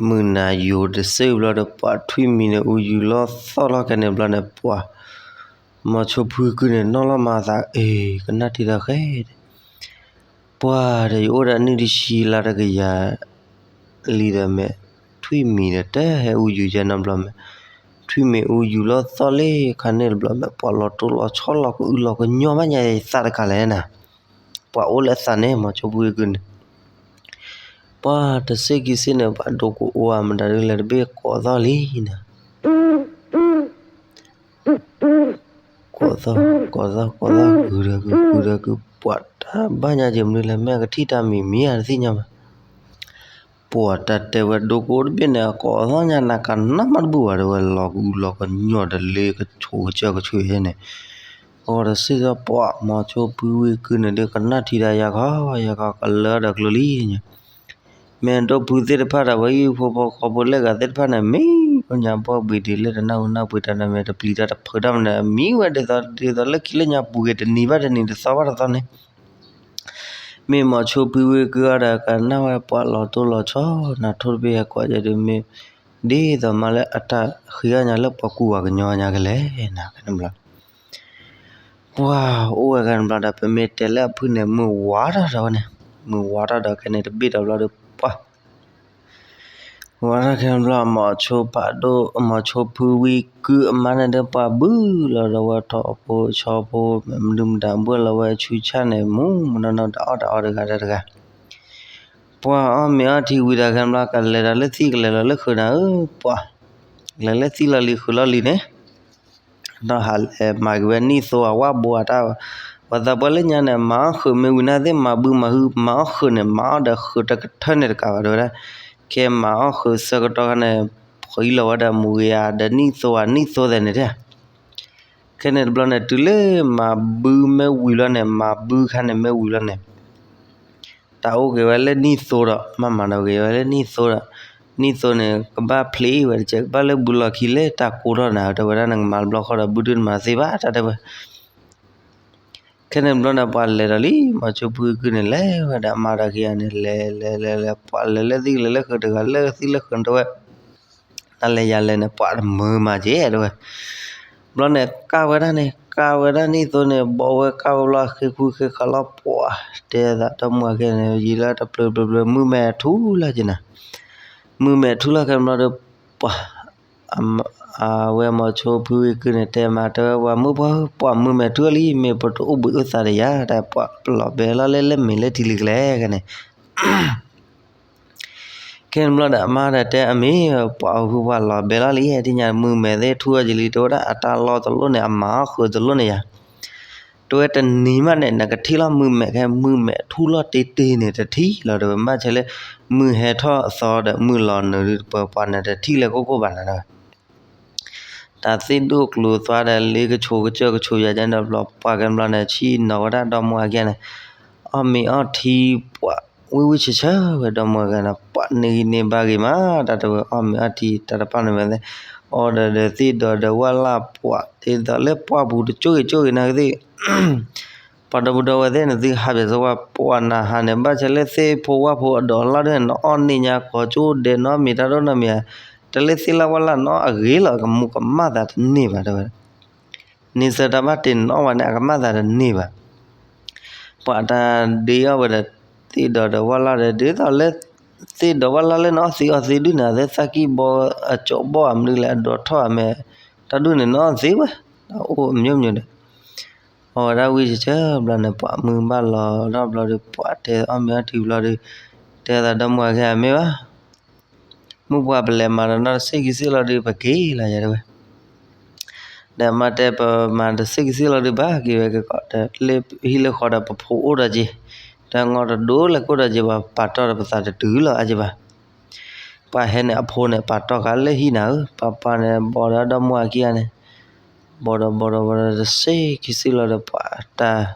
မုၢ်နၤယိၤတစ့ဘျီဒီး ပှၤထွံၣ်မံၤန့ၣ် အူယူၤလီၤသီၣ်လီၤခဲန့ၣ်ဘျီန့ၣ် ပှၤ မီၤဆိဖုကုန့ၣ် နီၣ်လီၤမၤသး အ့ ကနၣ်ထံဒီးဃဲ ပှၤဒီးယအိၣ်ဒီးနုၢ်တဆံလါတကယၤ လံဒီးမဲာ် ထွံၣ်မံၤဒီးတဟဲအူယူၤယဲနီတဘျီမဲာ် ထွံၣ်မံၤအူယူၤလီၤသီၣ်လံခါန့ၣ်တဘျီမဲာ် ပှၤလီၤတိၢ်လီၤဆီလီၤကအုလီၤကညီဘၣ်ညါသးတကးလဲၣ်နၤ ပှၤအိၣ်လၢအသးန့ၣ် မီၤဆိဖုကုန့ၣ် ပှၤတစ့ၢ်ကီးစ့ၢ်န့ၣ် ပှၤဒိကအိၣ်အမတၤဒုလဲၣ်တဘ့ၣ်ကိးသီၣ်လံနၤ ကိးသီၣ် ကိးသီၣ် ကိးသီၣ် ကုၤဒီးကုၤ ကုၤဒီးကုၤ ပှၤတၢ်ဘၣ်ညါက့ၤမနုၤလဲၣ် မ့ၢ်အကထံၣ်တၢ်မံၤမံၤဧါတသ့ၣ်ညါဘၣ် ပှၤတၢ်တဲဝဲဒိကအိၣ်တဘ့ၣ်န့ၣ် အကိးသီၣ်ညါနၤကနၣ်မးတဘူၣ်ဘၣ် တဲဝဲလီၤကအူလီၤကညီဒီးလၢကဆိးကစၢၢ်ကဆိးယဲန့ၣ် အဃိဒီးစ့ၢ်ကီးပှၤမီၤဆိဖုဝ့ၢ်ကုန့ၣ်ဒီး ကနၣ်ထံဒီးယၤခီ ယၤခီကလၢဒီးကျိလံ မ့ၢ်ဒိၣ်ဖုသ့ၣ်တဖၣ်ဒီး ပှၤဟံၣ်ဖိဃီဖိလၢအဂၤသ့ၣ်တဖၣ်န့ၣ် မ့ၢ်ပှၤညါဘီၣ်ဘှံးဒံးလၢတနၢ်ဟူနၢ်ပှ့ၤတၢ်န့ၣ် မ့ၢ်တပျံၤတၢ်တဖုးတၢ်မနုၤ မံဝဲဒ်သိးဒ်သိးလၢခံလၢညါပူၤဂ့ၤ တနံၤဘၣ်တနံၤ တသီဘၣ်တသီန့ၣ် မ့ၢ်မိၤဆိဖုဝ့ၢ်ကုၢ်အီၤဒီး ကနၣ်ဝဲပှၤလီၤတိၢ်လီၤဆီ နၤထိၣ်တဘ့ၣ်ဟဲကိးယဲဒုးမ့ၢ် ဒ်သိးမးလၢအတၢ်ဃ့အီၣ်ညါလၢပှၤကူၣ်ပှၤကညီညါကလဲၣ် နၤခဲန့ၣ်ဘျီ ပှၤအိၣ်ဝဲခဲန့ၣ်ဘျီဒီး ပမ့ၢ်တဲလၢအဖုၣ်န့ၣ် မုၢ်ဝါထီၣ်ဒီးဝဲန့ၣ် မုၢ်ဝါထီၣ်ဒီးခဲန့ၣ်တဘ့ၣ်ဒီးဘျီဒီး ပှၤ ဝါထီၣ်ခဲန့ၣ်ဘျီ မိၤဆိဖးဒိၣ် မိၤဆိဖုဝ့ၢ်ကုၢ်အမါန့ၣ်ဒီး ပှၤဘုၣ်လီၤဒီးဝဲထီၣ်ဖိဆီဖိ မဒုမတၤဘှဲၣ်လီၤဝဲဆူဆၣ်န့ၣ် မူမနီၢ်နီၢ်တအီၣ်တအီတဂၤဒီးတဂၤ ပှၤအီၣ်မ့ၤအီထံဝံၤဒီးခဲန့ၣ်ဘျီ ကလဲၤဒီးလၢသံကလဲၤလီၤလၢဃုာ်နၤဧၢ ပှၤ လဲၤလၢသံလီၤလံဃုာ်လီၤလံန့ၣ် ဒီးဟးလဲၤမၤက့ၤဝဲနံၣ်သိအဝၣ်ဘိအတၢ် ပှၤသးပှၢ်လၢညါန့ၣ် မၤအီၣ်ဃုာ်မ့ၢ်ဝံၤနၤသ့ၣ် မၤဘုမၤဟု မၤအီၣ်ဃုာ်န့ၣ် မၤအီၣ်ဒီးဃုာ်တကထၢန့ၣ်တကးဘၣ် တဲဝဲဒၣ် ခဲမၤအီၣ်ဃုာ်ဆၢကတီၢ်ခါန့ၣ် ဃံလီၤဝဲဒီးမူဂ့ၤဧါ ဒီးနံၣ်သိဧါ နံၣ်သိသဲးန့ၣ်တဲ ခဲန့ၣ်တဘျီန့ၣ် တုၤလၢမၤဘုမ့ၢ်ဝံၤလီၤန့ၣ် မၤဘုခါန့ၣ်မ့ၢ်ဝံၤလီၤန့ၣ် တၢ်အိၣ်က့ၤဝဲလၢနံၣ်သိဒီး မၤမၤဒီးက့ၤဝဲလၢနံၣ်သိဒီး နံၣ်သိန့ၣ် ကဘၣ်ဖျ့ဝဲတကဲး ကဘၣ်လၢဘုလီၢ်ခံလဲၣ် တၢ်ကိးထီၣ်နၤ တဲဝဲဒၣ် နကမၤတဘျီဃီဒီးဘုဒုၣ်နမၤသ့ဘၣ် တၢ်တဲဝဲ ခဲန့ၣ်တဘျီန့ၣ် ပှၤလဲၤဒီးလံ မိၤဆိဖုဝ့ၢ်ကုၢ်န့ၣ် လဲၤဝဲဒီးအမါဒီးခံဂၤန့ၣ် လဲၤလဲၤလဲၤလဲၤ ပှၤလဲၤလၢသံကလဲၤလၢဃုာ်တဂၤလၢသံလၢဃုာ်န့ၣ်တဲဝဲ နလဲၤယၤလဲၤန့ၣ် ပှၤတမုာ်မၤက့ၤတဲဝဲ ဘျီန့ၣ် ကၣ်ဝဲဒၣ်န့ၣ် ကၣ်ဝဲဒၣ်နံၣ်သိန့ၣ် ဘီဝဲကၣ်ဝဲဘျီ ဃ့ခူဃ့ခါလီၤ ပှၤ တဲသးဒီမါဝၤခံဂၤန့ၣ် ယံာ်လၢတပျၢၤပျၢၤပျၢၤ မုၢ်မဲာ်ထူလၢက့ၤနၤ မုၢ်မဲာ်ထူလီၤခဲန့ၣ်ဘျီဒီး ပှၤ အဝဲမိၤဆိဖုဝ့ၢ်ကုၢ်န့ၣ် တဲမၤတဲဝဲ ပှၤမုၣ်ပှၢ်ဧၢ ပှၤမုၢ်မဲာ်ထူလံ မ့ၢ်ပတအိၣ်ဘှံးအိၣ်သါဒီးယၤ တၢ်ပှၤပလီၤဘဲလီၤလၢလၢမ့ၢ်လၢထံလံၤကလဲၣ်န့ၣ် ခဲန့ၣ်ဘျီဒီးအမါဒီးတဲအမ့ၢ် ပှၤအီၣ်ဖုပှၢ်လီၤဘဲလီၤလံ သ့ၣ်ညါမုၢ်မဲာ်သ့ၣ်ထူအီၤကလံ တဲဝဲဒၣ် အတၢ်လီၢ်တလိၣ်န့ၣ် အမၤအီၣ်ဃုာ်တလိၣ်န့ၣ်ယၤ တဲဝဲတနံၤမးန့ၣ် နကထံၣ်လီၤမုၢ်မဲာ်ခဲ မုၢ်မဲာ်ထူလီၤတ့ၢ်တ့ၢ်န့ၣ် တထံၣ်လီၤတဲဝဲ ဘၣ်ဆၣ်လၢ မုၢ်ဟဲထီၣ်အသီဒီးမုၢ်လီၤနုာ်ဒုးတပၢၤပှၤန့ၣ် တထံၣ်လၢကိၢ်ကိၢ်ဘၣ်နၤတဲဝဲ တၢ်သ့ၣ်ဒိၣ်ကျိၤသွါဒီးလ့ကဆိးကစၢၢ်ကဆိးယၤန့ၣ်ဒီးဘျီ ပှၤကဲဘျီန့ၣ် ဆ့ၣ်နီၤဝဲဒၣ်ဒီမါဝၤခံဂၤန့ၣ် အီၣ်မ့ၤအီထံပှၤ ဝံၣ်ဝံၣ်ဆၢဆၢဝဲဒီမါဝၤခံဂၤန့ၣ် ပှၤန့ၢ်ဂံၢ်န့ၢ်ဘါဂ့ၤမး တၢ်တဲဝဲအီၣ်မ့ၤအီထံတၢ်တဖၣ်န့ၣ်ဝဲသ့ၣ် အီၣ်ဒီးဒီးသ့ၣ်ဒီးဒီးဝၣ်လၢ်ပှၤ ဒ်သိးလၢပှၢ်ပူၤတကၠိဂ့ၤကၠိဂ့ၤနၤကသ့ၣ် ပှၤဒီပုၢ်ဒီဝဲၢ်သ့ၣ်န့ၣ် သုဟးပၠးစၢၤဝဲ ပှၤနဟးန့ၣ် ဘၣ်ဆၣ်လၢသ့ၣ်ဖိဝၣ်ဖိအဒိးအလီၢ်ဒၣ် နအီၣ်န့ၢ်ညါကိးကၠိဒဲး နအီၣ်မ့ၤတၢ်ဒိၣ်နီတမံၤဧါ, တၢ်လၢသ့ၣ်လၢ်ဝၣ်လၢ် နအီၣ်အဂ့ၤလီၤ ကမူးကမၣ်သးတန့ၢ်ဘၣ် တဲဝဲဒၣ်. န့ဆၢတၢ်ဘၣ်တ့ၢ်နအီၣ်ဝဲန့ၣ် အကမၣ်သးတန့ၢ်ဘၣ်. ပှၤတၢ်ဒ့အီၣ်ဝဲဒီး သ့ၣ်ဒီးဒီးဝၣ်လၢ်ဒီး ဒ်သိးလၢ သ့ၣ်ဒီးဝၣ်လၢ်လၢနအီၣ်သ့အီၣ်သ့ဒုၣ်န့ၣ် အသဲသၣ်ကံၢ်ဘီ အကၠိဘီၣ်အမနုၤလဲၣ် အဒိးထီၣ်အမဲာ် တၢ်ဒုၣ်န့ၣ် နအီၣ်သ့ဝဲ တၢ်အိၣ်အမျိုးမျိုးဒီး အီၣ်ဝဲဒၣ်ဝံၣ်ဆၢဆၢဘျီန့ၣ် ပှၤမုၢ်ဘၣ်လီၤဒီးဘျီဒီး ပှၤတဲအီၣ်မ့ၤအီထံဘျီဒီး တဲသးဒီမါဝၤခံဂၤမ့ၢ်ဘၣ် မုၢ်ပှၢ်ပလဲၤမၤဒီးနီၢ်တဆံခံဆံလီၤဒီး ပက့ၤလီၤယၤတဲဝဲ. ဒီးမါတဲပမၤတဆံခံဆံလီၤဒီး ဘၣ်က့ၤဝဲက့ၤကီး တၢ်လၢဟံၣ်လၢဃီဒီးပဖိအိၣ်ဒီးက့ၤ တၢ်ငီတဒိလၢကိၣ်ဒီးက့ၤဘၣ် ပာ်တီၢ်ဒီးပသးတတုၤလီၤအါက့ၤဘၣ်. ပှၤဟဲန့ၣ်အဖိန့ၣ် ပာ်တီၢ်ဃာ်လၢဟံၣ်နၤဧၢ ပှၤပှၤန့ၣ် ဘီဒီးဒီမါဝၤခံဂၤန့ၣ် ဘီဒီးဘီဒီးဘီဒီးတဆံခံဆံလီၤဒီး ပှၤတၢ်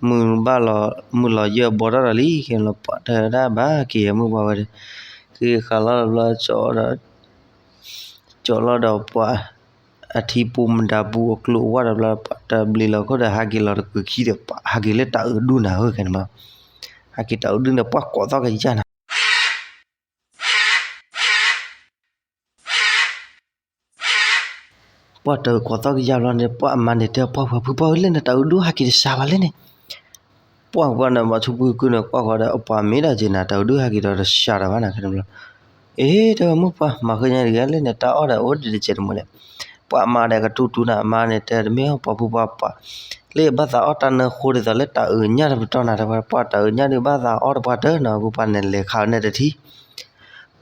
မုၢ်ဘၣ်လီၤ မုၢ်လီၤယၢၢ်ဘီထီၣ်ဒီးလံ က့ၤလီၤပှၤတဲဒၣ်ဘၣ်က့ၤမုၢ်ပှၢ်ဝဲဒီး က့ၤဃာ်လီၤဒီးဘျီ ကၠီလီၤဒီးပှၤ အထံပူၤမတၤပူၤအကျိၤအဝါဒီးဘျီ ပှၤတဘျ့လီၤခိၣ်ဒီး ဟးက့ၤလီၤတကုၤခံဒီး ပှၤဟးက့ၤလၢတၢ်အုးဒူၣ်နၤဧၢ ခဲန့ၣ်ဘျီ ဟးက့ၤတၢ်အုးဒူၣ်န့ၣ် ပှၤကိးသီၣ်ကယၢ်နၤ ပှၤတၢ်အုးကိးသီၣ်ကယၢ်ဘျီန့ၣ် ပှၤအမါန့ၣ်တဲ ပှၤဖုပှၢ်ဧၢ လၢန့ၣ်တၢ်အုးဒူၣ်ဟးက့ၤတစှၤဘၣ်လဲၣ်န့ၣ် ပှၤကွၢ်န့ၣ် မိၤဆိဖုဝ့ၢ်ကုၢ်န့ၣ် ကွၢ်ဃီဒီး ပှၤမ့ၢ်ဒၣ်က့ၤနၤ တၢ်အုးဒူၣ်ဟဲက့ၤဒီးတစှၤဒီးဘၣ်နၤ ခဲန့ၣ်ဘျီ အ့ တဲဝဲမုၢ်ပှၢ် မၤဃုာ်ညါတဂ့ၤ လၢန့ၣ်တၢ်အီၣ်ဒီးအိၣ်ဒံးတစဲးတမှဲၤဒီး ပှၤမါဒီးကတူၢ်တူၢ်နၤ အမါန့ၣ်တဲ တမ့ၢ်အီၣ်ပှၤဖုပှၢ်ပှၤ လၢဘၣ်သးအီၣ်တၢ်နၢဃိဒ်သိးလၢတၢ်အုးညၣ်တပတီၢ်နၤ တဲဝဲ ပှၤတၢ်အုးညၣ်ဒုးဘၣ်သးအီၣ်တပှၢ်တၢၢ်နီၤ ဖုပှၢ်န့ၣ်လဲၤခးဝဲန့ၣ်တထံၣ်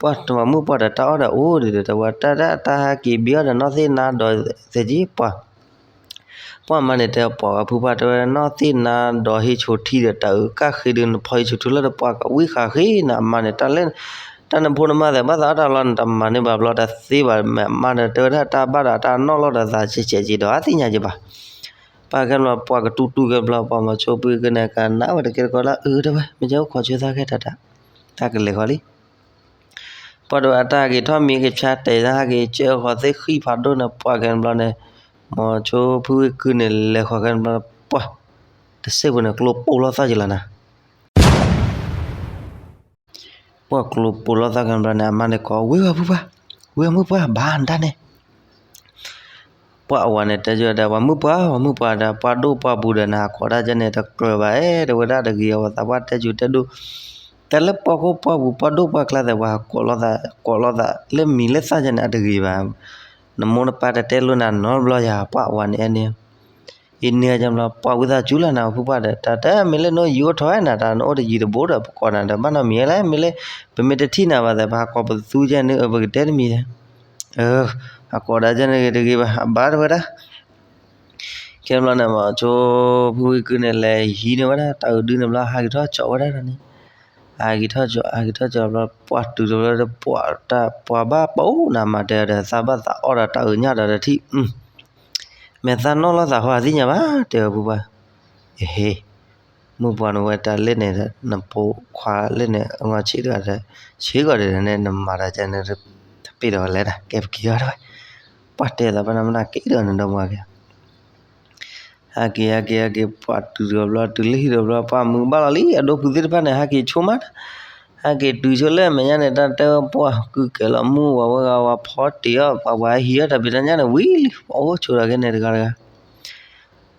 ပှၤတမၤမုၢ်ပှၢ်ဒီးတၢ်အီၣ်ဒီးအိၣ်ဒံးဒီး တဲဝဲ တၢ်ဒၣ်တၢ်ဟဲက့ၤဘံအီၣ်ဒီးနီၢ်သ့ၣ်နါဒီးသဲက့ၤပှၤ ပှၤမါန့ၣ်တဲပှၤဝဲဖုပှၢ် တဲဝဲ နီၢ်သ့ၣ်နါဒီးဟ့ၣ်ဆိထံဒီးတၢ်အုးကၣ်ဃ့ဒုး နဖီဟ့ၣ်ဆိထံလီၤဒီး ပှၤကဝံၣ်ဃာ်ဃ့နၤ အမါန့ၣ် တၢ်လၢ တၢ်နဖိနမါသ့ၣ် ဘၣ်သးအီၣ်တၢ်လီၤန့ၣ် တမၤန့ၢ်ဘၣ်ဘျီ တသ့ဘၣ် မ့ၢ်အမါဒီး တဲဝဲဒၣ်တၢ်ဘၣ်ဒီးတၢ်နီၢ်လီၢ်ဒီးသး ကဲးကဲးက့ၤဒီးအါသ့ၣ်ညါက့ၤဘၣ် ပှၤခဲဘျီ ပှၤကတူၢ်တူၢ်ခဲဘျီ ပှၤမိၤဆိဖုဝ့ၢ်ကုၢ်န့ၣ် ကနၣ်ဝဲတကဲတကိးလၢအုး တဲဝဲ မ့ၢ်ကဲအိၣ်ခိးဆၢသၣ်ခဲတၢ်တၢ် တၢ်ကလဲၤဃီလံ ပှၤဒီးအတၢ်ဟဲက့ၤထီၣ်မံကဆါတဲာ်သၣ်ဟဲက့ၤ ကၢဃီၤသ့ၣ်ဃံၣ်ဖးဒိၣ်န့ၣ် ပှၤခဲဘျီန့ၣ် မိၤဆိဖုဝ့ၢ်ကုၢ်န့ၣ် လဲၤဃီၤခဲဘျီ ပှၤ တစ့ၢ်ဖိန့ၣ် ကျိပိၢ်လီၤသီၣ်က့ၤလီၤနၤ ပှၢ်ကျိပိာ်လိာ်သးခဲန့ၣ်ဘျီန့ၣ် အမါန့ၣ်ကိး ဝံၤဝဲဖုပှၢ်, ဝံၤဝဲမုၣ်ပှၢ် ဘၣ်နတၢ်န့ၣ် ပှၢ်အဝၤန့ၣ်တဲကဒီး ပှၤမုၣ်ပှၢ် ပှၤမုၣ်ပှၢ်ဒီး ပှၢ်ဒိၣ်ပှၢ်ပူၤဒီး နဟးကိးတၢ်ကဲန့ၣ် တကြၢးဘၣ် တဲဝဲဒၣ်တဂ့ၤ အဝဲသးပှၢ်တဲကၠူတဲဒိၣ်, တၢ်လၢပှၢ်ခိၣ်ပှၢ်ပူၤ ပှၢ်ဒိၣ်ပှၢ်ကျါသ့ၣ် ပှၤဟးကိးလိာ်သး ကိးလိာ်သးလၢမံၤလၢသၣ်ကဲန့ၣ် အတဂ့ၤဘၣ်. နမိၢ်နပၢ်တတဲလိာ်နၤနီတဘျီယၤ ပှၢ်အဝၤန့ၣ်အဲန့ၣ် အံၤန့ၣ်ကဘျီ ပှၢ်ဝံသးစူၤလၢနၤဖုပှၢ်ဒီး တၢ်တမ့ၢ်လၢနအိၣ်ယံၤအိၣ်ထီၣ်နၤ တၢ်နအိၣ်တယံၤတဘူးဒီး ပကိးနၤဒီး ဘၣ်နီတမံၤလဲၣ် မ့ၢ်လၢ ပမ့ၢ်တထံၣ်နၤဘၣ်သ့ၣ် ပဟးကိးပသူကဲန့ၣ် ပကတဲတမံၤလဲၣ်. ဟးကိးဒၣ်ကဲန့ၣ်တဂ့ၤဘၣ် အဘၣ်တဲဝဲဒၣ် ခဲဘျီန့ၣ် မီၤဆိဖုဝံကုန့ၣ် လဲၤဟံးန့ၢ်ဝဲဒၣ် တၢ်အုးဒုန့ၣ်ဘျီ ဟးက့ၤထီၣ်ကၠီဝဲဒၣ်န့ၣ် ဟးက့ၤထီၣ်ကၠီ ဟးက့ၤထီၣ်ကၠီဘျီ ပှၢ်တုၤတဘျီ ပှၢ်တၢ် ပှၢ်ဘၣ်ပအိၣ်နၤမၤတဲဒီး သးဘၣ်သးအီၣ်ဒီးတၢ်အုးညၣ်ဒီးတထံၣ် မ့ၢ်သးနီၣ်လီၤသးဟီအသ့ၣ်ညါဘၣ် တဲဝဲဖုပှၢ်, အဟ့, မုၢ်ပှၢ်နဝဲတၢ်လဲၣ်န့ၣ်ဒီး နဖိခွါလဲၣ်န့ၣ် အငီၢ်ဆံးတဂၤဒီး ဆံးဂီၤဒီးန့ၣ် နမၤတၢ်ကဲန့ၣ် တပ့ၢ်ဒီးဝဲလဲၣ်ဒၣ် ကဲပက့ၤအီၤတဝဲ, ပှၢ်တဲသးဘၣ်နမနၤက့ၤဒီးနဒီမါက့ၤ ဟဲက့ၤ ဟဲက့ၤ ဟဲက့ၤ ပှၢ်တုၤတဘျီ တုၤလၢဟံၣ်တဘျီ ပှၢ်မုာ်ဘၣ်လီၤလံ အဒိဖုသ့ၣ်တဖၣ်န့ၣ် ဟဲက့ၤဆိမး, ဟဲက့ၤတုၤဆိလၢမဲာ်ညါန့ၣ် တၢ်တဲပှၢ်ကုၢ်ကဲၤလီၤမုၢ်ဝဲဂၤဝဲဖီတ့ၢ်အီၤ ပှၤဝဲဟံးအီၤတၢ်ဖံးတၢ်ညၣ်န့ၣ် ဝံၤလံ ပှၢ်အိၣ်ဆိဒီးကဲန့ၣ်တဂၤတဂၤ,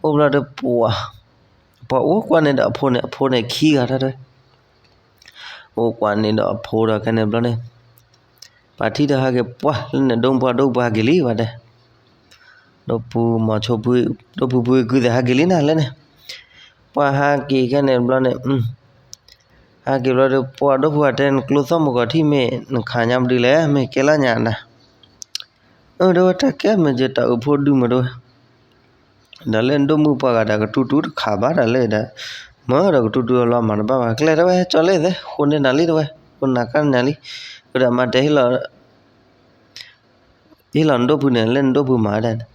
အိၣ်ဘျီဒီးပှၢ်, ပှၢ်အိၣ်ကွၢ်န့ၣ်ဒီးအဖိန့ၣ် အဖိန့ၣ်ခံဂၤတၢ်တဲ အိၣ်ကွၢ်န့ၣ်ဒီးအဖိဒီးခဲန့ၣ်ဘျီန့ၣ်, ပှၤထံၣ်ဒီးဟဲက့ၤပှၢ်လၢန့ၣ် ဒိၣ်ပှၢ်ဒိၣ်ပှၢ်ဟဲက့ၤလံဝဲတဲ, ဒိၣ်ပှၢ်မီၤဆိဖု, ဒိၣ်ပှၢ်ဖုကုသ့ၣ်ဟဲက့ၤလံနၤလၢန့ၣ်, ပှၢ်ဟဲက့ၤခဲန့ၣ်ဘျီန့ၣ်, ဟဲက့ၤဘျီဒီး ပှၢ်ဒိၣ်ပှၢ်တဲ နကျိသီၣ်မုၢ်ကီၤထံၣ်မ့ၢ်နခးညါပဒုလဲၣ် မ့ၢ်ကဲလၢညါနၤ အၢ တဲဝဲတၢ်ကဲမ့ၢ်ကတၢ်အုးဖိဒုမ့ၢ်တဲဝဲ, ဒီးလၢနဒိၣ်မုၢ်ပှၢ်ဂၤဒီးကတူၢ်တူၢ်တခးဘၣ်ဒီးလၢဒီး, မၢဒီးကတူၢ်တူၢ်အလီၢ်မၤတဘၣ်ဘၣ် ကျဲတဲဝဲ ကၠီလ့ၣ်သ့ ဃိန့ၢ်နၤလံတဲဝဲ, ဃိနၤကါန့ၢ်နၤလံ, အဒီးမၤတဲဟ့ၣ်လီၤ ဟ့ၣ်လီၤနဒိၣ်ဖုန့ၣ် လၢနဒိၣ်ဖုမၤဝဲဒၣ်န့ၣ်,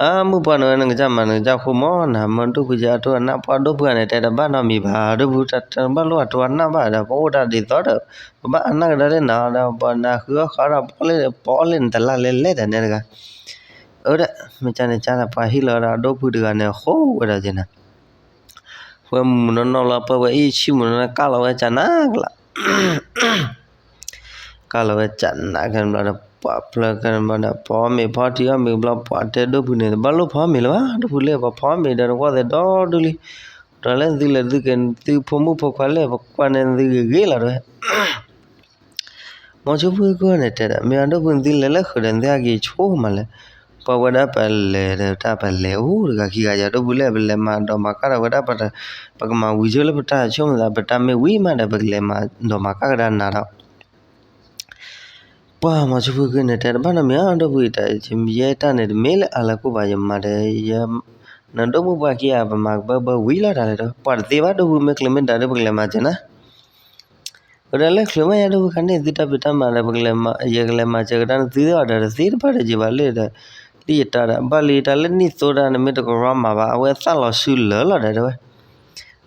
အၢ မုၢ်ပှၢ်နဝဲ နကစၢ်မၤနကစၢ်ဃိမၢ် နမၢဒိၣ်ဖုကၢအတိၢ်အနၢ် ပှၢ်ဒိၣ်ဖုဂၤန့ၣ် တဲတဘၣ်နီတမံၤဘၣ် ဒိၣ်ဖုတၢ်တဘၣ်လိၣ်အတိၢ်အနၢ်ဘၣ်ဒီး ပအိၣ်ဒၣ်ဒ်သိးဒီး ပဘၣ်အနၢ်ကဒါလၢနၤဒီး ပနၤဃုအီၣ်ဃုအီဒီး ပအီၣ်လၢ ပအီၣ်လၢနတလၢ်လဲၤလဲၤဒီးန့ၣ်တဂၤ, အၢ ဒီး မ့ၢ်ကန့ၣ်ကဒီး ပှၤဟ့ၣ်လီၤဒီးဒိၣ်ဖုတဂၤန့ၣ် ဃိဝဲဒီးက့ၤနၤ ဝဲမုၢ်နီၢ်နီၢ်လီၤ ပှၢ်ဝဲအံၤဆံမုၢ်နီၢ်နီၢ် ကၢ်လီၤဝဲကနးကလး, ကၢ်လီၤဝဲကနးခဲန့ၣ်ဘျီဒီး ပှၢ်ဖျၢၣ်ခဲန့ၣ်ဘျီဒီး ဖီမ့ၤဖီထံအီၣ်မ့ၤဘျီ ပှၢ်တဲဒိၣ်ဖုန့ၣ် တဘၣ်လိၣ်ဖီမ့ၤလၢၤဘၣ် ဒိၣ်ဖုလၢ ပဖီမ့ၤဒီးနကွၢ်သဲးဒီဒူၣ်လံ, ဒီးလၢသုလဲၤသုက့ၤသုဖိမုၣ်ဖိခွါလဲၣ် ပကွၢ်န့ၢ်သုဂ့ၤဂ့ၤလီၤတဲဝဲ မီၤဆိဖုကၢန့ၣ်တဲဒီး မ့ၢ်အဒိၣ်ဖုသုလဲၤလၢဃုာ်ဒီး သုဟဲက့ၤဆိမးလဲၣ်, ပှၢ်ဝဲဒၣ်ပလဲၤဒီးတၢ်ပလဲၤအိၣ်တဂၤခံဂၤယၤ ဒိၣ်ဖုလဲၣ် ပလဲၤမၤဒီးမၤကၢ်ဒီးဝဲဒၣ် ပကမၤဝံၤဆိလၢပတၢ်ဆိကမိၣ်သး ပတၢ်မ့ၢ်ဝံၤမးဒီး ပကလဲၤမၤဒီးမၤကၢ်ကဒါနၤဒီး ပှၢ်မီၤဆိဖုကၢန့ၣ်တဲတဘၣ်နီတမံၤ အဒိၣ်ဖုအံၤ တၢ်ယဲတၢ်န့ၣ် တမ့ၢ်လၢအလၢကိၢ်ဘၣ် ယမၤဒီး နဒိၣ်မုၢ်ပှၢ်ခံဂၤ ပမၤကဘၢဘၢဝံၤလီၤတၢ်လဲၣ်ဒီး ပှၢ်တသ့ဘၣ် ဒိၣ်ဖုမ့ၢ်ချုးမ့ၢ်ဒၣ်ဒီး ပကလဲၤမၤစၢၤနၤ ဝဲဒၣ်လၢချုးမးယၤ ဒိၣ်ဖုခါန့ၣ် သုတၢ်ဖံးတၢ်မၤဒီး ပကလဲၤမၤ ယကလဲၤမၤစၢၤကဒါနသုသ့အီၤဒီး တသ့တဖၣ်တယံာ်ဘၣ်လၢဒီး လၢယတၢ်ဒီး ဘၣ်လံတၢ်လၢနံၣ်သိဒၣ်န့ၣ် မ့ၢ်တကရီမၤဘၣ် အဝဲသၣ်လီၤဆူလၢာ်လီၤဒီးတဲဝဲ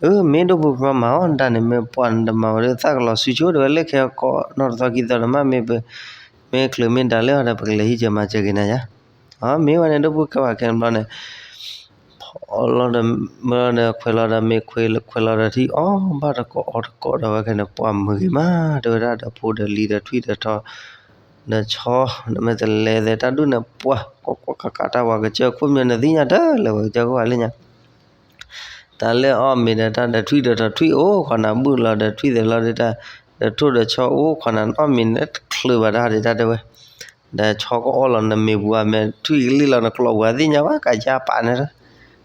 အၢ မ့ၢ်ဒိၣ်ဖုကရီမၤအီၤဒၣ်န့ၣ် မ့ၢ်ပှၢ်နတမၤဝဲဒီး သၣ်ကလီၤဆူဆိတဲဝဲ လၢခဲအကီးနီၢ်တသီခံသီဒီးမး မ့ၢ်ပ မ့ၢ်ချုးမ့ၢ်ဒၣ်လၢအီၤဒီး ပကလဲၤဟံးစၢၤမၤစၢၤက့ၤနၤယါ အမ့ၢ်ဝဲန့ၣ် ဒိၣ်ဖုကဲဝဲခဲန့ၣ်ဘျီန့ၣ် ဖီလီၤဒီး မၢလီၤဒီး ခွဲးလီၤဒီး မ့ၢ်ခွဲးလီၤဒီးထံ အီၣ်ဘၣ်တကိးအီၣ်တကိးဒီးဝဲခဲန့ၣ် ပှၢ်မုာ်ဂ့ၤမး တဲဝဲဒၣ်ဒီး ဖိဒီးလံၤဒီးထွံၣ်ဒီးထီ ဒီးဆီ ဒီးမ့ၢ်တလဲၤသဲးတၢ်ဒူၣ်န့ၣ် ပှၢ် ကကွၢ်ကးကးတၢ်ဝဲကစၢၢ်ခိၣ်မၠိန့ၣ်သ့ၣ်ညါတၢ်လၢဝဲကစၢၢ်ခိၣ်ဝဲလၢညါ တၢ်လၢအီၣ်မ့ၤဒီးတၢ်ဒီးထွံၣ်ဒီးထီ ထွံၣ်အိၣ်ခိးနၤ ဘုၣ်လီၤဒီးထွံၣ်သဲးလီၤဒီးတၢ် ဒီးထိၣ်ဒီးဆီအိၣ်ခိးနၤ နအီၣ်မ့ၤန့ၣ်တချုးဘၣ်တၢ်ဒံးတၢ်တဲဝဲ ဒီးဆီကအီၣ်လီၤနမ့ၤပူၤအမဲာ် ထွံၣ်ကလံၣ်လီၤနကျီၢ်ပူၤအသ့ၣ်ညါဘၣ် ကယါပာ်န့ၣ်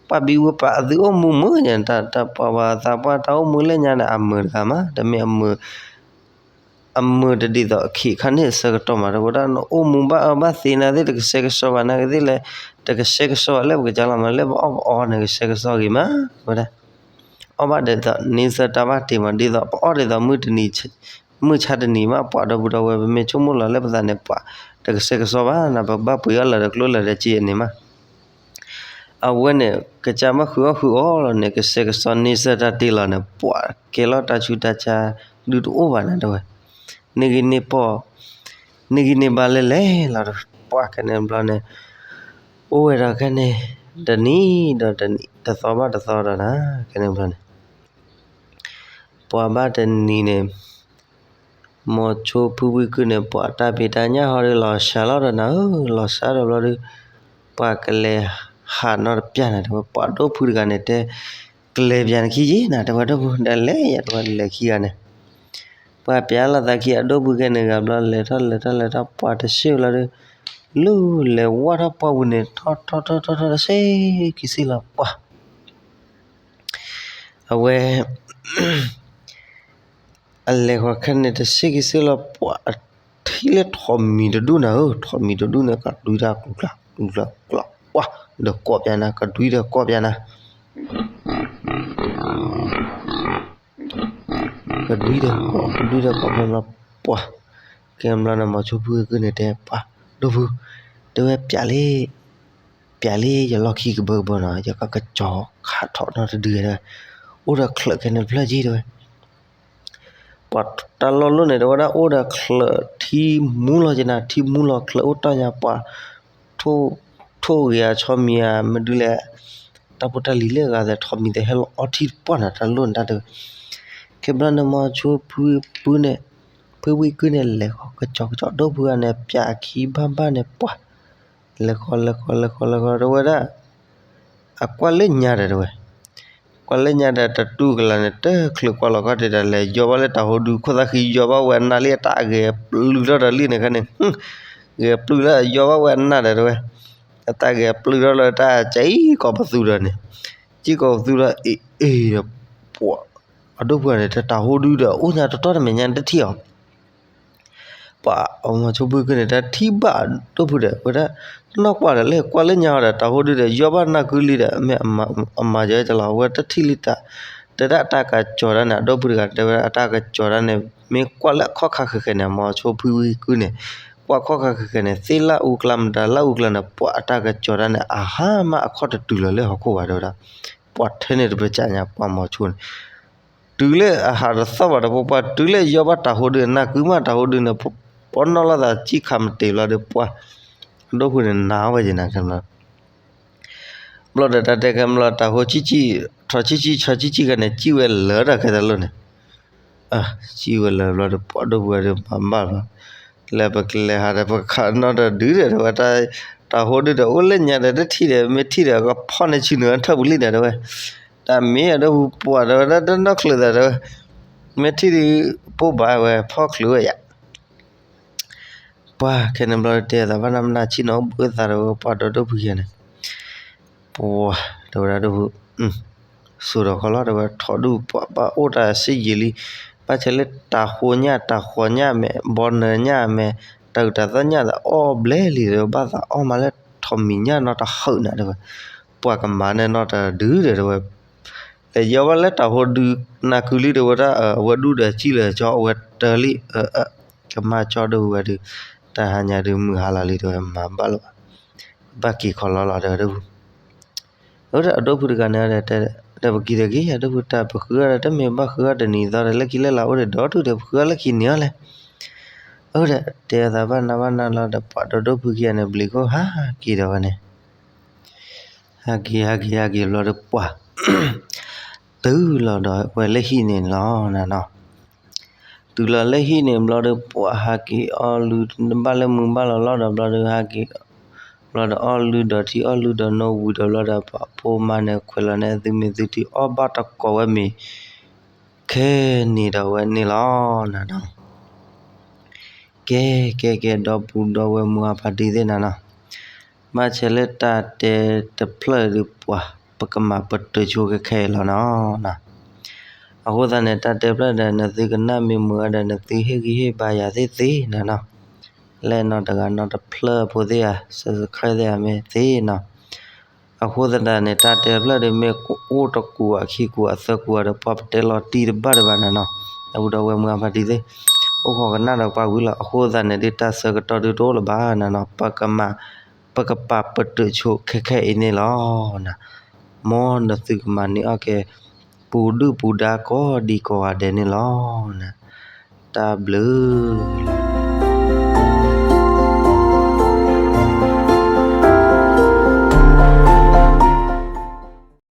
ပှၢ်ဘံဘူပာ်အသုအိၣ်မူမုာ်ညါ တၢ်ပှၢ်ဝဲသးပှၢ်တၢ်အိၣ်မူလၢညါန့ၣ် အမုာ်တဂၤမး တမ့ၢ်အမုာ် အမုာ်တဒ်သိးအခ့အခါန့ၣ် ဆၢကတီၢ်မး တဲဝဲဒၣ်နအိၣ်မူဘၣ်အၢဘၣ်သီနာ်သ့ၣ် တကဆှဲကဆှီဘၣ်နာ်က့သ့ၣ်လဲၣ် တကဆှဲကဆှီဘၣ်လၢပကစၢ်လီၤမး လၢပအီၣ်ပအီန့ၣ် ကဆှဲကဆှီဂ့ၤမး ဝဲဒၣ် အီၣ်ဘၣ်ဒ်သိးန့ဆၢၣ်တၢ်ဘၣ်တ့ၢ်မး ဒ်သိးပအီၣ်ဒ်သိးမုၢ်တနံၤ မုၢ်ဆါတနံၤမး ပှၤဒီပုၢ်ဒီဝဲၢ် ပမ့ၢ်ဆိကမိၣ်လီၤလၢပသးန့ၣ် ပှၤတကဆှဲကဆှီဘၣ် နပဘၣ်ပှ့ၤအီၣ်လၢၤဒီးကျိလၢၤဒီးစ့အန့ၣ်မး အဝဲန့ၣ် ကစၢ်ဘၣ်ဃုအီၣ်ဃုအီလီၤန့ၣ် ကဆှဲကဆှီန့ဆၢၣ်တၢ်တ့ၢ်လီၤန့ၣ် ပှၤကဲလီၤတၢ်ဆူးတၢ်ဆါ ဒုးတအိၣ်ဘၣ်နၤတဲဝဲ န့ၢ်ဂံၢ်န့ၢ်ဘါ န့ၢ်ဂံၢ်န့ၢ်ဘါလဲၣ်လဲၣ်လီၤ ပှၤခဲန့ၣ်ဘျီန့ၣ် အိၣ်ဝဲဒီးခဲန့ၣ် တနံၤဒီးတနံၤ တသီဘၣ်တသီဒီးနၤ ခဲန့ၣ်ဘျီန့ၣ် ပှၤဘၣ်တနံၤန့ၣ် မိၤဆိဖုဝံကုၢ်န့ၣ် ပှၤတၢ်ဖံးတၢ်ညၣ်ဟီဒီးလီၤစှၤလီၤဒီးနၤဧၢ, လီၤစှၤဒီးဘျီဒီး ပှၤကလဲၤဟးနီတပျၢ်နၤ တဲဝဲ ပှၤဒိၣ်ဖုတဂၤန့ၣ်တဲ ကလဲၤပၠးနခံယ့ၣ်နၤ တဲဝဲဒိၣ်ဖု ဒီးလဲၤယၤ တဲဝဲလဲၤခံဂၤန့ၣ် ပှၤပၠးလိာ်သးခံအဒိၣ်ဖုခဲန့ၣ်ဂၤဘျီ လဲၤထီၣ်လဲၤထီၣ်လဲၤထီၣ် ပှၤတစ့ၢ်ဘျီဒီး လူၤလဲၤဝၢ်ထီၣ်ပှၢ်ပူၤန့ၣ် ထီၣ်ထီၣ်ထီၣ်ထီၣ်ထီၣ်တစ့ၢ်က့ၤစ့ၢ်လီၤပှၤ အဝဲ အလဲၤဃီၤခဲန့ၣ်တစ့ၢ်က့ၤစ့ၢ်လီၤပှၤ အထံၣ်လၢထိးမံၤတဒူၣ်နၤဧၢ, ထိးမံၤတဒူၣ်န့ၣ် ကဒွံတၢ်ကျူကျါကျူကျါကျူကျါ ပှၤ ဒီးကိးပၠးနၤ ကဒွံဒီးကိးပၠးနၤ ကဒွံဒီးကိး ကဒွံဒီးကိးဖဲဘျီ ပှၤ ကဲဘျီန့ၣ် မိၤဆိဖုဝံကုၢ်န့ၣ်တဲ ပှၤ ဒိၣ်ဖု တဲဝဲပၠးလံ ပၠးလံ ယလီၢ်ခံကဘၢကဘၢနီၤ ယကကစီၤခးထီၣ်နီတဒုတဲဝဲ အိၣ်ဒီးချၢးခဲန့ၣ်တဖျၢၣ်က့ၤတဲဝဲ ပှၤတၢ်လီၢ်လီၢ်န့ၣ် တဲဝဲဒၣ်အိၣ်ဒီးချၢးထံမူလီၤက့ၤနၤ ထံမူလီၤချၢးအိၣ်တီၢ်ညါ ပှၤ ထိၣ်ဂ့ၤအဆီမံၤဧါ မဒုလဲၣ် တၢ်ဖိတၢ်လံၤလၢအဂၤသဲး ထိးမံၤသဲးဟဲလီၤအီထံတပှၢ်နၤ တၢ်လီၢ်န့ၣ်တၢ်တဲဝဲ ခဲဘျီန့ၣ် မိၤဆိဖုဝံကုၢ်န့ၣ် ဖုဝံကုၢ်န့ၣ် လဲၤဃီၤကစီၤကစီၤဒိၣ်ဖုဂၤန့ၣ် ပၠးအခံဘၣ်ဘၣ်န့ၣ် ပှၤ လဲၤဃီၤလဲၤဃီၤလဲၤဃီၤလဲၤဃီၤ တဲဝဲဒၣ် အကွၢ်လၢညါဒီးတဲဝဲ ကွၢ်လၢညါဒီးတတူၢ်ကလာ်န့ၣ် တချုးကွၢ်လီၤခီၣ်ထံးဒီး လဲၤယီၤဘၣ်လၢတၢ်ဟိဒု ခိၣ်သၣ်ဃံ ယီၤဘၣ်ဝဲအနၢ်လံ အတၢ်အဂဲၤပျုၤထီၣ်ဒီးလံန့ၣ်ခဲန့ၣ် ဂဲၤပျုၤလၢယီၤဘၣ်ဝဲအနၢ်ဒီးတဲဝဲ အတၢ်ဂဲၤပျုၤထီၣ်လၢတၢ်ကံကီၤပသူဒီးန့ၣ် ကံကီၤပသူဒီး အ့ၣ်အ့ၣ်ဒီး ပှၤ အဒိၣ်ဖုဂၤန့ၣ် တၢ်ဟိဒုဒီး အိၣ်ညါတတီၢ်တမဲာ်ညါတထံၣ်အီၤ ပှၤ အမိၤဆိဖုဝံကုၢ်န့ၣ် တၢ်ထံၣ်ဘၣ်အဒိၣ်ဖုဒီး ဝဲဒၣ် နီၢ်ကွၢ်ဒီးလၢကွၢ်လၢညါအီၤဒီး တၢ်ဟိဒုဒီး ယီၤဘၣ်နၢ်ကုလံဒီး မ့ၢ်အမၤယီၤတလီၤ အဝဲတထံၣ်လံတၢ် တဲဒၣ်အတၢ်ကစီၤတၢ်န့ၣ် အဒိၣ်ဖုတဂၤ တဲဝဲဒၣ်အတၢ်ကစီၤတၢ်န့ၣ် မ့ၢ်ကွၢ်လၢအခီၣ်ခါဃဲၤဃဲၤန့ၣ် အမိၤဆိဖုဝံကုၢ်န့ၣ် ကွၢ်ခီၣ်ခါဃဲၤဃဲၤန့ၣ် သ့ၣ်လၣ်အူကျါ မတၤလၣ်အူကျါန့ၣ် ပှၤအတၢ်ကစီၤတၢ်န့ၣ် အဟါမးအခီၣ်တတုၤလီၤလၢဟီၣ်ခိၣ်ဘၣ်တဲဝဲဒၣ် ပှၤထဲန့ၣ်တပစၢညါ ပှၤမိၤဆိန့ၣ် တုၤလၢအဟးတသီၣ်ဘၣ်ဒီး ပှၤ တုၤလၢယီၤဘၣ်တၢ်ဟိဒု နၢ်ကုမးတၢ်ဟိဒုန့ၣ် ပနီၣ်လိာ်သးစံၣ်ခးမတ့ၤဘျီဒီး ပှၤ အဒိၣ်ဖုန့ၣ် နၤဝဲယနၤခဲဘျီ ဘျီဒီးတၢ်တဲခဲဘျီ တၢ်ဟိစံၣ်စံၣ် ထီၣ်စံၣ်စံၣ် ဆီစံၣ်စံၣ်ခဲန့ၣ် စံၣ်ဝဲလၢာ်တၢ်ခဲတၢ်လီၢ်န့ၣ် စံၣ်ဝဲလၢာ်ဘျီဒီး ပှၤဒိၣ်ဖုဝဲဒီး မၤဘၣ်ဘျီ လဲၤပကလဲၤဟးဒီး ပကခးနီတဒုဒီး တဲဝဲ တၢ်ဟိဒုဒီး အိၣ်လၢညါဒီး တထံၣ်ဒီး မ့ၢ်ထံၣ်ဒီး ကဖီၣ်န့ၢ်ဆူနုာ်ထၢၣ်ပူၤလံဒီး တဲဝဲ တၢ်မ့ၢ်အဒိၣ်ဖုပှၤ တဲဝဲ တနီၣ်ချုးသး တဲဝဲ မ့ၢ်ထံၣ်ဒုး ပိၢ်ဘၣ်ဝဲ ဖီၣ်ချုးဝဲယၤ ပှၤခဲန့ၣ်ဘျီ တဲသးဘၣ်နၢ်မနၢ် ဆ့ၣ်နီၤဘၣ်သးဒီး ပှၤဒီးဒိၣ်ဖုယဲန့ၣ် ပှၤ တဲဝဲဒၣ်ဒိၣ်ဖု စိာ်ဒီးဃီလီၤ တဲဝဲ ထီၣ်ဒုၣ်ပှၤဘၣ်အိၣ်တၢ်စ့ယံာ်လံ ဘၣ်ဆဲးလၢတၢ်ဟိညၣ် တၢ်ဃီၤညၣ်မဲာ် ဘီနၢၤညၣ်မဲာ် တၢ်အုၣ်တၢ်သီညၣ်ဒီး အီၣ်ဘျဲလံဒီး ဘၣ်သးအီၣ်မးလၢထိးမံၤညၣ်နီတဟၢၣ်နၤ တဲဝဲ ပှၤကမၤန့ၢ်နီတဒုဒီး တဲဝဲ လဲၤယီၤဘၣ်လၢတၢ်ဟိဒု နၢ်ကုလံ တဲဝဲဒၣ် အဝဲဒူၣ်ဒီးစံၣ်လၢာ်ကၠီ အဝဲတၢ်လံ ကမၣ်ကၠီဒိၣ်ဖုဝဲဒုး တၢ်ဟါညါဒုးမုၢ်ဟါလီၤလံ တဲဝဲ မၤဘၣ်လၢၤဘၣ် ဘၣ်က့ၤခီလီၤလီၤ တဲဝဲဒၣ်ဖု အဝဲဒၣ်အဒိၣ်ဖုတဂၤန့ၣ်ဒီး တဲ ပက့ၤတဂ့ၤ အဒိၣ်ဖုတၢ် ပဃုအီၣ်ဒီး တမ့ၢ်ဘၣ်ဃုအီၣ်တနံၤသီဒီး လၢခံလၢလာ်အိၣ်ဒီးဒီတူၢ်ဒီး ပဃုအီၣ်လၢခံန့ၣ်အီၤလဲၣ် အဝဲဒၣ်တဲအသးဘၣ်နၢ်ဘၣ်နၢ်လီၤဒီး ပှၤဒီးဒိၣ်ဖုခံဂၤန့ၣ် ဘျံးခိၣ်ဟးက့ၤဒီးဝဲန့ၣ် ဟးက့ၤ ဟးက့ၤ ဟးက့ၤဘျီဒီးပှၤ တုၤလီၤဒီးဝဲလၢဟံၣ်န့ၣ်လီၤနၤနီၤ တုၤလီၤလၢဟံၣ်န့ၣ်ဘျီဒီး ပှၤဟးက့ၤအီၣ်လုၢ် ဘၣ်လၢမုၢ်ဘၣ်လီၤလီၤဒီးဘျီဒီး ဟးက့ၤ ဘျီဒီးအီၣ်လုၢ်ဒီးထံ အီၣ်လုၢ်ဒီးနိဝံၤဒီးဘျီဒီး ပှၤဖိမါန့ၣ်ခွဲးလီၤန့ၣ် သုမ့ၢ်သုထံၣ်အီၣ်ဘၣ်တကိးဝဲမ့ၤ ခဲန့ၣ်ဒီးဝဲန့ၣ်လီၤနၤနီၤ ကဲ ကဲ ကဲ ဒီပုၢ်ဒီဝဲၢ်မုၢ်အဖါတံၢ်သ့ၣ်နၤနီၤ ဘၣ်ဆဲးလၢတၢ်တဲတဖျၢၣ်ဒုးပှၤ ပကမၤပတုာ်ဆိခဲခဲအံၤလီၤနီၤ အဃိသတးန့ၣ် တၢ်တဲဖျၢၣ်ဒီး နသုကနၣ်မ့ၢ်မုာ်ဒီး နသုဟ့ၣ်ဂံၢ်ဟ့ၣ်ဘါယၤသ့ၣ်သ့နၤနီၤ လဲၣ်နီတဂၤနီတဖျၢၣ်ဖိသ့ၣ်ဧါ subscribe သ့ၣ်ဧါမ့ၢ်သ့နီၤ အဃိသတးန့ၣ် တၢ်တဲဖျၢၣ်ဒုးမ့ၢ်အိၣ်တကူာ်အခံကူာ်အသၢကူာ်ဒီး ပှၤပတဲလီၤတံၢ်တဘၣ်တဘၣ်နၤနီၤ ဒီပုၢ်ဒီဝဲၢ်မုၢ်အဖါတံၢ်သ့ၣ် အိၣ်ဃီကနၣ်ဒီးပှၤဝံၤလီၤ အဃိသတးန့ၣ်ဒုး တၢ်ဆၢကတီၢ်ဒုးတအိၣ်လၢၤဘၣ်နၤနီၤ ပကမၤ ပကပာ်ပတုာ်ဆိခဲခဲအံၤန့ၣ်လီၤ မ်နသုကမၤန့ၢ်အီၣ်က့ၤ ပူၤဒုၣ်ပူၤဒါကိးဒံကိးဂၤဒဲးန့ၣ်လီၤ တၢ်ဘျုးလီၤ